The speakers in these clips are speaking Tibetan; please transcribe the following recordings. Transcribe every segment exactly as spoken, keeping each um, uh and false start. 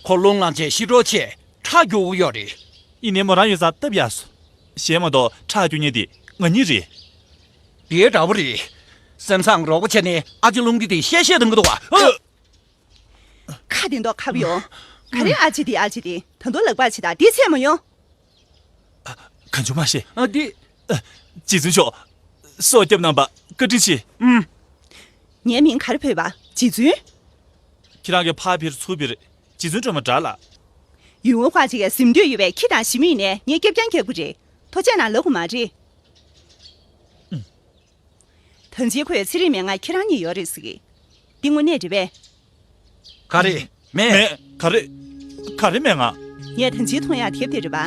ཁོ་རླུང་ལངས་བྱས་ཤི་འགྲོ་ཆེད་ཁྲག་རྒྱུག་གི་ཡོད་རེད། ཡིན་ནའི་མོ་རང་ཡོད་སར་སྟབས་ཡག་སོང་། གཞན་མ་གཏོགས་ཁྲག་རྒྱུག་མཁན་དེ་ང་གཉིས་རེད། དེ་འདྲ་པོ་རེད། སེམས་བཟང་རོགས་པ་བྱས་ནས་ཨ་ཅེ་རླུང་རྒྱུག་དེ་བཤད་བཤད་གཏོང་གི་འདུག་བ། ཨ། ཁ་དེ་མདོག་ཁ་པོ་ཡོང་། ག་རེ་ཨ་ཅེ་དེ་ཨ་ཅེ་དེ་ད་དུང་ལག་པ་ཕྱི་དང་དེ་ཚད་མ་ཡོང་། གང་བྱུང་མ་ཤེས། ཨ་དེ། རྗེ་བཙུན་མཆོག་སྲོག་སྐྱབས་གནང་བ་བཀའ་དྲིན་ཆེ། ཨུམ། ངའི་མིང་ག་རེ་འབོད་པ། རྗེ་བཙུན། ཁྱེད་རང་གིས་ཕར་ཕེབས་ཚུར་ཕེབས་རྗེ་བཙུན་སྒྲོལ་མ་དྲག་ལ། ཡུས་ཝུན་ཧྭ་ཅིག་གིས་གཟིམ་འདོད་ཡོད་པས་ཁྱི་དང་ཞི་མི་ཡིན་ནའི་ངས་སྐྱབས་ཀྱང་རྒྱག་གི་རེད། ཐུགས་རྗེ་གནང་ལབ་དགོས་མ་རེད། ཨུམ། ད་ཅི་ཁོས་ཚེ་རིང་མན་ངག་ཁྱེད་རང་གཉིས་ཡོད་རེད་ཟེར་གི། འདི་དངོས་གནས་རེད་པས། ག་རེ། མེད། མེད། ག་རེ། ག་རེ་མན་ངག་ངས་ད་ཅི་མཐོང་ཡག་དེབ་དེ་རེད་པ།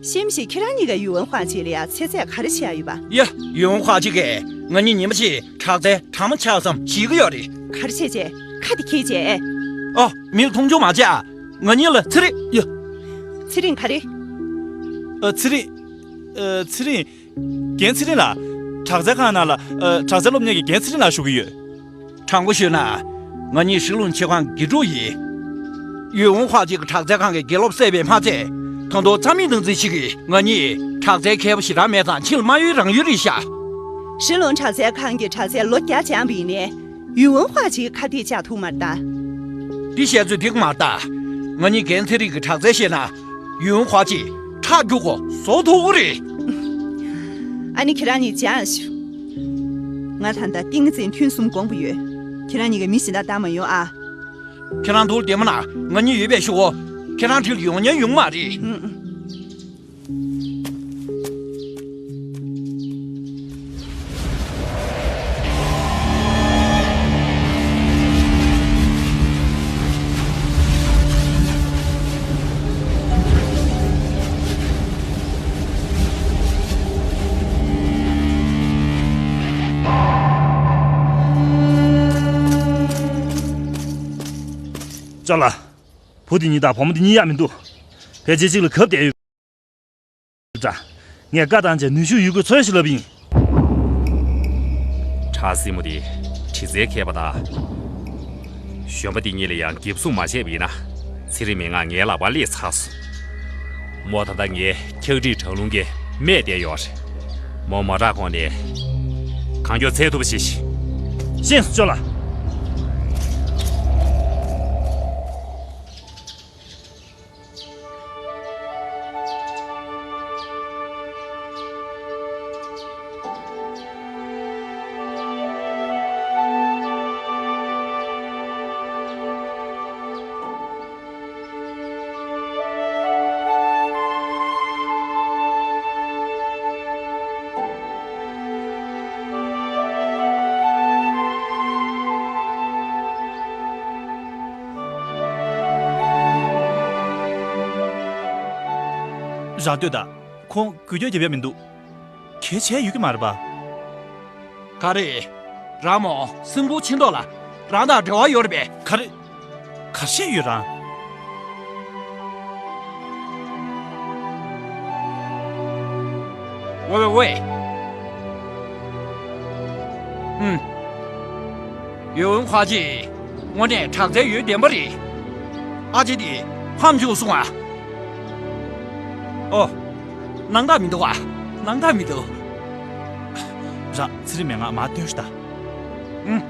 ཤེས་མི་ཤེས་ཁྱེད་རང་གཉིས་ཀ་ཡུས་ཝུན་ཧྭ་ཅིག་ལ་ཡ་ཚེ་ཚད་ག་རེ་བྱེད་ཡག་ཡོད་པ། ཡ། ཡུས་ཝུན་ཧྭ་ཅིག་གིས་ང་གཉིས་ཉི་མ་གཅིག་དྲག་རྩལ་གྲ་མ་ཆག་ཙམ་བྱེད་ཀྱི་ཡོད་རེད། ག་རེ་བྱས་བྱས། ཁ་དེ་ཁྱེར་བྱས། ཨོ། མིག་མཐོང་ཆུང་མ་བྱས་ཨ། ང་གཉིས་ལ་ཚེ་རིང་། ཡ། ཚེ་རིང་ག་རེ། ཨ། ཚེ་རིང་། ཨ། ཚེ་རིང་། རྒན་ཚེ་རིང་ལགས། དྲག་རྩལ་ཁང་ནང་ལ། ཨ། དྲག་རྩལ་སློབ་གཉེར་གྱི་རྒན་ཚེ་རིང་ལགས་བཞུགས་ཀྱི་ཡོད། དྲང་པོ་ཞུས་ན། ང་གཉིས་ཧྲི་ལུང་ཆེད་ཁང་དགེ་ཕྲུག་ཡིན། ཡུས་ཝུན་ཧྭ་ཅིག་གི་དྲག་རྩལ་ཁང་གི་དགེ་སློབ་བསད་པས་མ་ཚད། ད་དུང་རྩ་མེད་བཏང་རྩིས་བྱེད་ཀྱི། ང་གཉིས་དྲག་རྩལ་མཁས་པོ་ཞེ་དྲག་མེད་ཙང་ཕྱི་ལ་མ་གཡུལ་རང་ཡུལ་རེད་ཤག་ཧྲི་ལུང་དྲག་རྩལ་ཁང་གི་དྲག་རྩལ་ལོ་བརྒྱ་སྦྱངས་པ་ཡིན་ནའི། ཡུས་ཝུན་ཧྭ་ཅིག་ཁ་གཏད་བཅག་ཐུབ་མ་རེད་ད། འདི་བཤད་ཚོད་འགྲིག་མ་རེད་ད། ང་གཉིས་རྒན་ཚེ་རིང་གི་དྲག་རྩལ་ཤེས་ན། ཡུན་ཧྭ་ཅིག་ཁྲག་རྒྱུག་གོ་བཟོ་ཐུབ་ཀྱི་རེད། ཨ་ནི་ཁྱེད་རང་གཉིས་སྦྱངས་ཤོག་ང་ད་ལྟ་ཏིང་ངེ་འཛིན་ཐུན་གསུམ་སྒོམ་གྱི་ཡོད། ཁྱེད་རང་གཉིས་ཀ་མི་གཞན་དག་བཏང་མ་ཡོང་ཨ། ཁྱེད་རང་ཐུགས་བདེ་མོ་ན་ང་གཉིས་ཡོད་པའི་ཤོག་ཁྱེད་རང་འཁྲིས་ལ་ཡོང་ཉན་ཡོང་མ་རེད། ཨུ་ཨུ། ཅོ་ལགས། བུ་འདི་གཉིས་དང་བུ་མོ་འདི་གཉིས་ཡག་མི་འདུག་ཕལ་ཆེར་གཅིག་ལ་གབ་བསྡད་ཡོད་འདྲ། ངས་བཀའ་བཏང་བྱས་ནུས་ཤུགས་ཡོད་རྒུས་འཚོལ་ཞིག་ལབ་ཡིན། བྲག་སྲིན་མོ་འདི་དྲི་རྩལ་མཁས་པ་དང་། གཞོན་པ་འདི་གཉིས་ལ་ཡང་འགེབས་སྲུང་མ་བྱས་པ་ཡིན་ན། ཚེ་རིང་མན་ངག་ངའི་ལག་པར་སླེབས་ཚར་སོང་། མོ་ད་ལྟ་ངའི་ཕྱག་བྲིས་བྲང་ལུང་གིས་སྨད་བསྡད་ཡོད་རེད། མོ་མ་སྐྲག་གོང་ནས་གང་མགྱོགས་འཚོལ་ཐུབ་པ་བྱེད་ཤིག་ཤེས་སོང་ཅོ་ལགས། རང་ལྟོས་དང་། ཁོང་འགུལ་སྐྱོད་རྒྱབ་ཡ་མི་འདུག་གལ་ཆེ་ཡོད་ཀྱི་མ་རེད་པ། ག་རེ། རང་མོ་སེམས་ཁུར་ཆེ་མདོག་ལ་རང་དང་འབྲེལ་བ་ཡོད་རེད་པས། ག་རེ། ག་རེ་བཤད་ཡོད་རང་། ཝེ་ཝེ་ཝེ། ཨུམ། ཡུན་ཧྭ་ཅིག་དངོས་གནས་དྲག་རྩལ་ཡོད་བདེན་པ་རེད། ཨ་ཅེ་དེ་ཕམ་བཅུག་སོང་ཨ། ཨོ། སྣང་དག་མི་འདུག་ཨ། སྣང་དག་མི་འདུག་ར། ཚེ་རིང་མན་ངག་མར་སྟོན་ཤོག་ད། ཨུམ།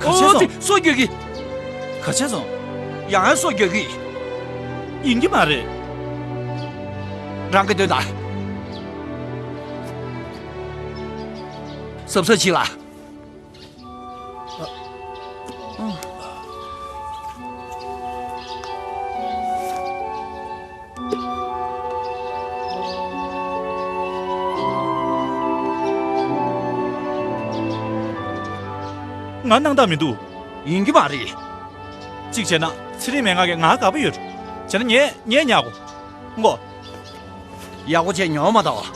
ག་རེ་བྱས་སོང་། ཨོ་ཙི། སྲོག་སྐྱོན་གྱི། ག་རེ་བྱས་སོང་། ཡང་ཡང་སྲོག་སྐྱོན་གྱི། ཡིན་གྱི་མ་རེད། རང་གིས་སྟོན་དང་། གཟབ་གཟབ་བྱེད་ལ། ང་སྣང་དག་མི་འདུག་ཡིན་གྱི་མ་རེད། གཅིག་བྱས་ན་ཚེ་རིང་མན་ངག་གིས་ང་དགའ་པོ་ཡོད། བྱས་ན་ངས་ངས་ཉར་དགོས། མགོ། ཡག་པོ་བྱས་ཉོན་མ་གཏོགས།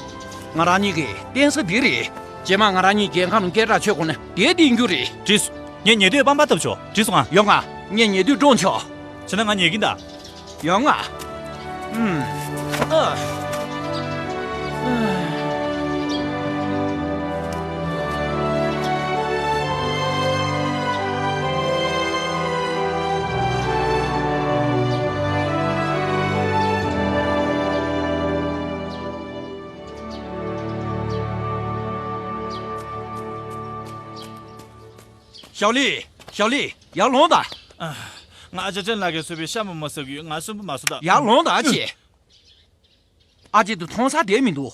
ང་རང་གཉིས་ཀྱི་རྟེན་ས་འདི་རེད། རྗེས་མ་ང་རང་གཉིས་རྒྱལ་ཁམས་སྐད་གྲགས་ཆོད་གོང་ནས་དེ་བསྟན་རྒྱུ་རེད། འགྲིག་སོང་། ངས་ཉལ་དུས་པང་པར་བཏབ་ཆོག་འགྲིག་སོང་ང་། ཡོང་ང་། ངས་ཉལ་དུས་བཀྲོངས་ཆོག་བྱས་ན་ང་ཉལ་གྱིན་གདའ། ཡོང་ང་། ཨུམ། ཨ། ཞའོ་ལི། ཞའོ་ལི། ཡར་ལོངས་དང་། ཨ། ང་ཨ་ཅག་ཅན་ལགས་ཀྱིས་བཟོས་པའི་ཤ་མོག་མོག་ཟ་གི་ཡོད། ང་གསོན་པོ་མ་བཟོ་དང་། ཡར་ལོངས་དང་ཨ་ཅེ། ཨ་ཅེ་དེ་མཐོང་ས་བསྡད་མི་འདུག་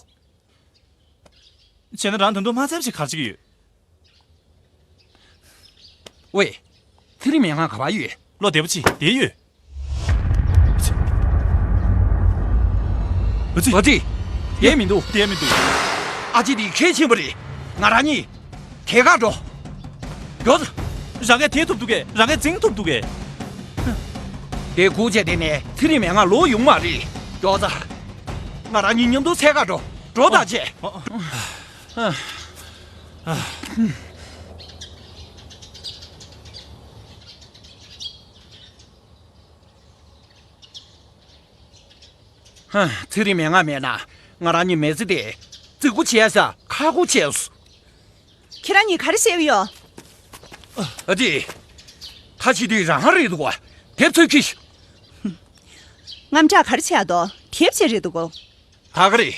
བྱས་ན་རང་ད་དུང་མ་ཚར་ཞིག་ག་རེ་བྱེད་ཀྱི་ཡོད། ཝེ། ཚེ་རིང་མན་ངག་ག་པར་ཡོད། བློ་བདེ་པོ་བྱེད། བསྡད་ཡོད། ཨ་ཙི། ཨ་ཙི། བསྡད་མི་འདུག་བསྡད་མི་འདུག་ཨ་ཅེ་འདི་གལ་ཆེན་པོ་རེད། ང་རང་གཉིས་དེ་གར་འགྲོ། མགྱོགས་ཙམ། རང་གིས་དེད་ཐུབ་འདུག་གས། རང་གིས་འཛིང་ཐུབ་འདུག་གས། དེ་སྒུག་བྱས་བསྡད་ནས་ཚེ་རིང་མན་ངག་ལོག་ཡོང་མ་རེད། མགྱོགས་ཙམ། ང་རང་གཉིས་མཉམ་དུ་འཚོལ་གར་འགྲོ། འགྲོ་དང་བྱས། ཨ། ཨ། ཨ། ཧ། ཚེ་རིང་མན་ངག་མེད་ན་ང་རང་གཉིས་མི་ཚེ་འདི་རྫིག་པོ་བྱས་ས་ཁག་པོ་བྱས་སོང་། ཁྱེད་རང་གཉིས་ག་རེ་བཤད་ཀྱི་ཡོད། ཨ་ཙི། ཁ་ཕྱེ་དུས་རང་རེད་འདུག་ག་དེབ་ཚུར་ཁྱེར་ཤོག་རྔམ་སྐྲག་ག་རེ་བྱས་འདུག་དེབ་ཅིག་རེད་འདུག་ག་ད་ག་རེད།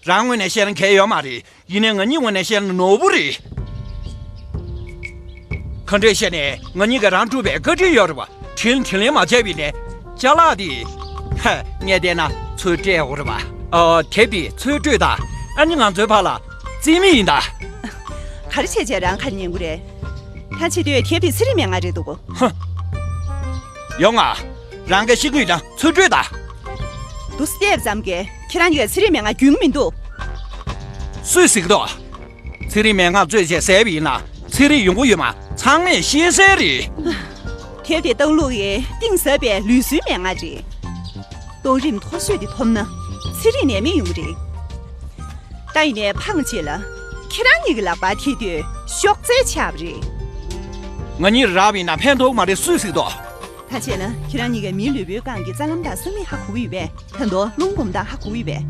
རང་ངོས་ནས་བཤད་ན་གལ་ཡོད་མ་རེད། ཡིན་ནའི་ང་གཉིས་ངོས་ནས་བཤད་ན་ནོར་བུ་རེད། ག་འདྲས་བཤད་ནའི་ང་གཉིས་ཀྱིས་རང་སྒྲུབ་པའི་བཀའ་དྲིན་ཡོད་རེད་པ། དྲིན་དྲིན་ལན་མ་འཇལ་བ་ཡིན་ནའི་ཅ་ལག་འདི། ཧ། ངས་བལྟས་ན་ཚུར་སྤྲད་དགོས་རེད་པ། ཨ། དེབ་འདི་ཚུར་སྤྲོད་དང་། ཨ་ནི་ང་ཚོའི་བར་ལ་རྩིས་མེད་ཡིན་ད། ག་རེ་བྱས་བྱས་རང་ཁ་ཉན་དགོས་རེད། ད་བྱེད་དུས་དེབ་འདི་ཚེ་རིང་མན་ངག་རེད་འདུག་ག་ཧ། ཡོང་ང་། རང་གིས་ཤེས་ཀྱི་ཡོད་ན་ཚུར་སྤྲོད་དང་། འདུག་སེ་བལྟས་ཙམ་གྱིས་ཁྱེད་རང་གཉིས་ཀ་ཚེ་རིང་མན་ངག་རྒྱུས་མི་འདུག་སུས་ཟེར་གྱི་འདུག་ཚེ་རིང་མན་ངག་བཙོས་བྱས་བཟས་པ་ཡིན་ན་ཚེ་རིང་ཡོང་གི་ཡོད་མ་ཚང་མས་ཤེས་གསལ་རེད། དེབ་དེ་སྟག་ལུག་གིས་གཏིང་ཟབ་པའི་ལུས་སྲོལ་མན་ངག་རེད། གཏོང་རིམ་མཐོ་ཤོས་དེ་ཐོབ་ན་ཚེ་རིང་ནད་མེད་ཡོང་གི་རེད། ད་ཡིན་ནའི་ཕངས་བྱས་ལ་ཁྱེད་རང་གཉིས་ཀྱི་ལག་པར་ཐེབས་དུས་གཤོག་རྩལ་ཆགས་པ་རེད། ང་གཉིས་རག་པ་ཡིན་ན་ཕན་ཐོགས་མ་རེད་སུས་ཟེར་གྱི་འདུག་ད་བྱས་ན་ཁྱེད་རང་གཉིས་ཀས་མིའི་ལུས་པོའི་སྒང་གི་རྩ་ལམ་དང་བསམ་ཡས་ཧ་གོ་གི་ཡོད་པས། ད་དུང་རླུང་སྒོམ་སྟངས་ཧ་གོ་གི་ཡོད་པས།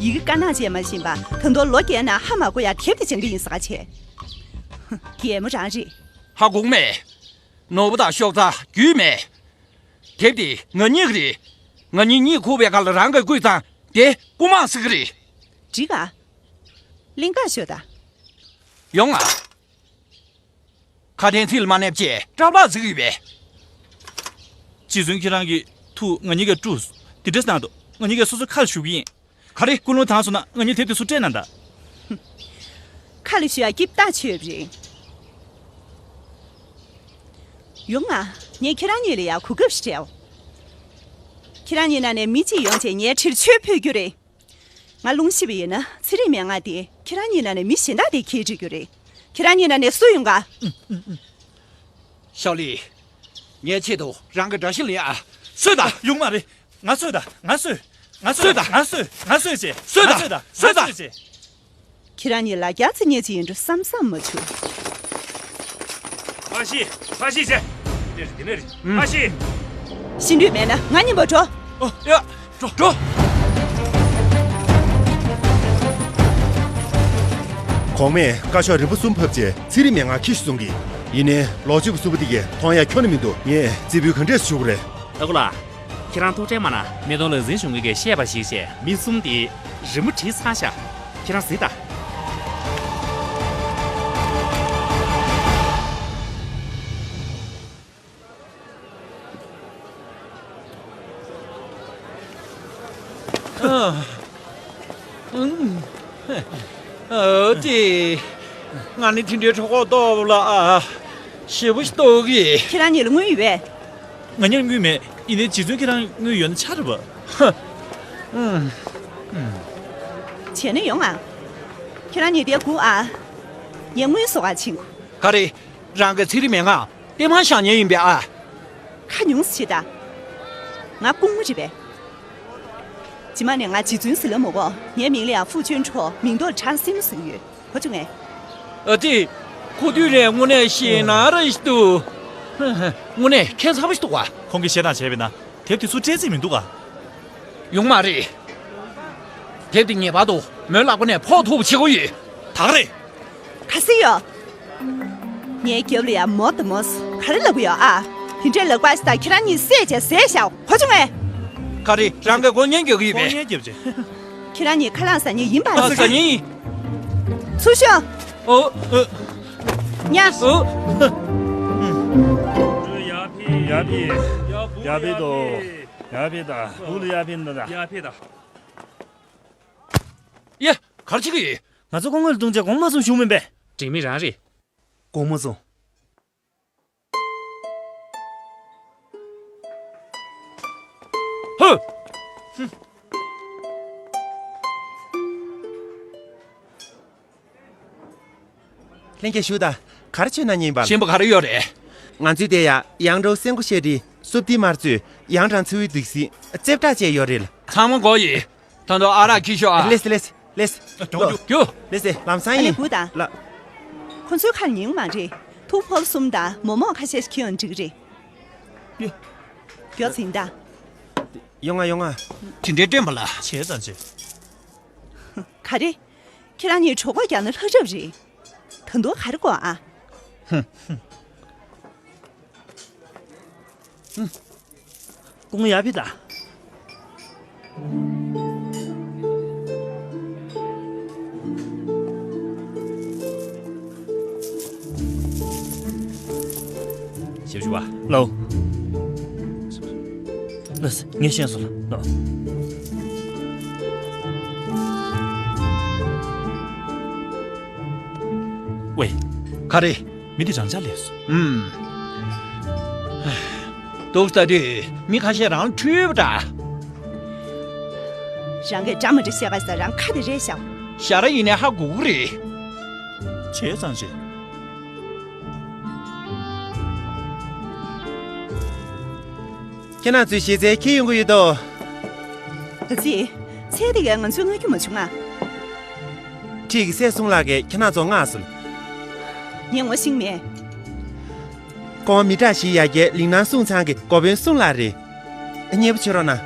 ཡི་གེ་དཀར་ནག་བཅས་མ་ཤེས་པ། ད་དུང་ལོ་བརྒྱའི་ནང་ཧ་མ་གོ་ཡ་དེབ་དེ་སྦྱང་གི་ཡིན་ཟེར་ག་བྱས། གད་མོ་རང་རེད། ཧ་གོ་གི་མེད། ནོར་བུ་དང་གཤོག་རྩལ་རྒྱུས་མེད། དེབ་དེ་ང་གཉིས་ཀྱི་རེད། ང་གཉིས་གཉིད་ཁུག་པའི་ཁར་ལ་རང་གིས་བརྐུས་ཙང་དེ་རྐུ་མ་ཟེར་གྱི་རེད། འགྲིག་ག་ལིང་ག་ཤོད་ད། ཡོང་ང་། ཁ་དན་ཚིག་ལ་མ་གནས་པ་བྱས་སྐྲ་ལག་བརྫིས་ཀྱི་ཡོད་པས། རྗེ་བཙུན་ཁྱེད་རང་གི་ཐུགས་ང་གཉིས་ཀས་དཀྲུགས། དེ་འདྲ་གནང་འདུག་ང་གཉིས་ཀས་སོ་སོའི་ཁ་ལ་གཞུ་གི་ཡིན། ག་རེ། ཀུན་སློང་དྭངས་སོང་ན་ང་གཉིས་དེབ་དེ་ཚུར་སྤྲད་གནང་ད། ཁ་ལ་གཞུ་ཡ་སྐྱིད་ཐག་ཆོད་པ་རེད། ཡོང་ང་། ངས་ཁྱེད་རང་གཉིས་ལ་ཡ་གོ་སྐབས་ཤིག་སྤྲད། ཁྱེད་རང་གཉིས་ནང་ནས་མི་གཅིག་ཡོང་བྱས་ངའི་འཁྲིས་ལ་ཆོས་ཕུལ་རྒྱུ་རེད། ང་རླུང་ཤེས་པ་ཡིན་ན་ཚེ་རིང་མན་ངག་དེ་ཁྱེད་རང་གཉིས་ནང་ནས་མི་གཞན་དག་དེས་ཁྱེར་འགྲོ་རྒྱུ་རེད། ཁྱེད་རང་གཉིས་ནང་ནས་སུ་ཡོང་ག་ཞའོ་ལི། ངའི་ཆེད་དུ་རང་གི་དགྲ་ཤ་ལེན་ཨ། གསོད་དང་། ཡོང་མ་རེད། ང་གསོད་དང་། ང་གསོད། ང་གསོད་དང་། ང་གསོད། ང་གསོད་བྱེད། གསོད་དང་། ང་གསོད་དང་། གསོད་དང་། ང་གསོད་བྱེད། ཁྱེད་རང་གཉིས་ལ་རྒྱ་ཚ་ཉེ་ཅིག་ཡིན་འགྲོ་བསམ་བསམ་མ་བྱུང་། ཕར་ཤི། ཕར་ཤི་བྱེད། འདི་ནས་རེད། འདི་ནས་རེད། ཕར་ཤི། ཤི་འདོད་མེད་ན་ང་མཉམ་པོ་འགྲོ། ཨོ་ཡ། འགྲོ་འགྲོ། གོང་མས་བཀའ་ཤོག་རིམ་པ་གསུམ་ཕབ་རྗེས་ཚེ་རིང་མན་ངག་ཁྱི་ཞིག་བཟུང་གི། ཡིན་ནའི་ལོ་གཅིག་པ་གསུམ་པ་དེ་གས་མཐོང་ཡ་ཁྱོན་ནས་མི་འདུག་ངས་རྩིས་འབུལ་ག་འདྲས་ཞུ་དགོས་རེད། ཨ་ཁུ་ལགས། ཁྱེད་རང་ཐུགས་ཁྲལ་མ་གནང་། མི་དོན་ལག་འཛིན་གཞུང་གིས་བཤད་པ་ཞིག་བྱས། མི་གསུམ་དེ་རི་མོ་བྲིས་ཚར་ཤག་ཁྱེད་རང་གཟིགས་དང་། ཨ་ཨ་ཨ་ཏི། ང་ནི་དེ་འདྲའི་གྲོད་ཁོག་ལྟོགས་ལ་ཨ་ཞེ་པོ་ཞིག་ལྟོགས་གི། ཁྱེད་རང་གཉིས་ལ་དངུལ་ཡོད་པས། ང་གཉིས་ལ་དངུལ་མེད། ཡིན་ནའི་རྗེ་བཙུན་ཁྱེད་རང་དངུལ་ཡོད་ན་ཆགས་རེད་པ། ཧ། ཨུམ། བྱས་ན་ཡོང་ཨ། ཁྱེད་རང་གཉིས་དེ་སྒུག་ཨ། ངས་དངུལ་བཟོ་གར་ཕྱིན་གོ། ག་རེ། རང་གི་ཚེ་རིང་མན་ངག་ལྟད་མོ་བཞག་མཁན་ཡིན་པས་ཨ། ཁ་ཉུང་ཟིག་བྱེད་ད། ང་སྐུ་ངོ་རེད་པས། རྗེས་མ་ནས་ང་རྗེ་བཙུན་ཟེར་ལབ་མི་དགོས། ངའི་མིང་ལ་ཡང་ཧྥུ་ཅུན་ཁྲོ། མིང་ཐོག་ལ་ཁྲང་སྲིན་མོ་ཟེར་གྱི་ཡོད། གོ་བྱུང་ངས། ཨ་ཙི། ཁོ་དུས་ནས་དངོས་གནས་ཞེད་སྣང་ར་ཞིག་འདུག་དངོས་གནས་ཁྱད་མཚར་པོ་ཞིག་འདུག་ག་ཁོང་གིས་བཤད་སྟངས་བྱས་པ་ཡིན་ན་དེབ་དེ་ཚུར་སྤྲད་རྩིས་མི་འདུག་ག་ཡོང་མ་རེད། དེབ་དེ་ངེས་པར་དུ་མོའི་ལག་པ་ནས་ཕོག་ཐུབ་པ་བྱེད་དགོས་ཡོད། ད་ག་རེད། ག་ཟེར་ཡོད། ངའི་རྒྱབ་ལ་ཡ་མོ་དང་མོ་ག་རེ་ལབ་ཡོད་ཨ། དེ་འདྲའི་ལག་པ་ཞིག་དང་ཁྱེད་རང་གཉིས་བསད་བྱས་བཟས་བཞག་གོ་བྱུང་ངས། ག་རེ། རང་གི་མགོ་བརྙན་རྒྱག་གི་ཡོད་པས། མགོ་བརྙན་རྒྱབ་བྱས། ཁྱེད་རང་གཉིས་ཁ་ལག་ཟ་མཁན་ཡིན་པ། ཨ། ཟ་མཁན་ཡིན། ཚུར་ཤོག་ཨོ། ཨ། ཉལ། ཨོ། ཡར་ཕེབས། ཡར་ཕེབས། ཡར་ཕེབས་དང་། སྦུག་ལ་ཡར་ཕེབས་དང་། ཡར་ཕེབས་དང་། ཡེ། ག་རེ་བྱེད་ཀྱི་ཡོད། ང་ཚོ་སྐུ་ངོ་ལ་བཏུང་བྱས་དགོངས་མ་ཚོམ་བྱུང་མིན་པས། འགྲིག་མིན་རང་རེད། དགོངས་མ་ཚོམ། ཧུ། ལྷན་རྒྱས་ཞུ་དང་། ག་རེ་བྱས་ན་ཉན་པ། ཞིམ་པོ་ག་རེ་ཡོད་རེད། ང་ཚོའི་དེ་ཡ་ཡང་ཀྲོའུ་སེན་གོ་ཤེ་རི། སུབ་ཏི་དམར་ཚོས་ཡང་ཀྲང་ཚིའུའི་འདུག་སྲིད་རྩེ་བྲག་བཅས་ཡོད་རེད་ལ། ཚང་མ་གོ་ཡི། ད་དུང་ཨ་རག་འཁྱེར་ཤོག་ཨ། ལེས་ལེས། རྒྱུགས་རྒྱུགས། ལེས་ལེས་ལམ་སང་ཨ་ནི་ཡིན། སྦུག་དང་། ལ། ཁོ་ཚོའི་ཁ་ཉན་མ་རེད། ཐུག་ཕོར་གསུམ་དང་མོག་མོག་ཁ་ཤས་ཤིག་ཁྱེར་ཡོང་འགྲིག་རེད། ཡ། མགྱོགས་ཟིན་ད། ཡོང་ང་ཡོང་ང་། དེ་འདྲའི་སྟོན་པ་ལ། བྱས་ཙང་བྱས། ག་རེ། ཁྱེད་རང་གཉིས་གྲོད་ཁོག་རྒྱགས་ན་ལྷག་རབས་རེད། ད་དུང་ག་རེ་དགོས་ཨ། ཧུམ། ཧུམ། སྐུ་ངོ་ཡར་ཕེབས་དང་། ཞབས་ཞུ་བ། ལའོ། ལགས་སེ། ངས་ཤེས་སོང་ལགས། ཝེ། ག་རེ། མི་དེ་རང་འཇགས་སླེབས་སོང་། ཨུམ། འདུག་ལྟ་དུས་མི་ཁ་ཤས་རང་འཁྲུལ་པ་འདྲ། རང་གིས་འདྲ་མི་འདྲ་བཤད་པ་ས་རང་ཁ་དེ་རེད་ཤག་ཞ་ར་ཡིན་ནའི་ཧ་གོ་གི་རེད། བྱས་ཙང་བྱས། ཁྱེད་རང་ཚོའི་གཞི་རྩའི་ཁྱེར་ཡོང་གི་ཡོད་དོ། ཨ་ཙི། ཚལ་དེ་གས་ང་ཚོས་མངགས་རྒྱུ་མ་བྱུང་ང་། ཁྲིད་ཀྱི་སྲས་གསུང་ལགས་ཀྱིས་ཁྱེད་རང་ཚོ་མངགས་སོང་། ངས་ངོ་ཤེས་མེད། ཁོང་མི་དྲག་ཞིག་ཡ་གྱལ་ལིང་ནང་སུང་ཚང་གི་འགོ་དཔོན་གསུང་ལགས་རེད། མཉེས་པོ་བྱེད་རོགས་གནང་།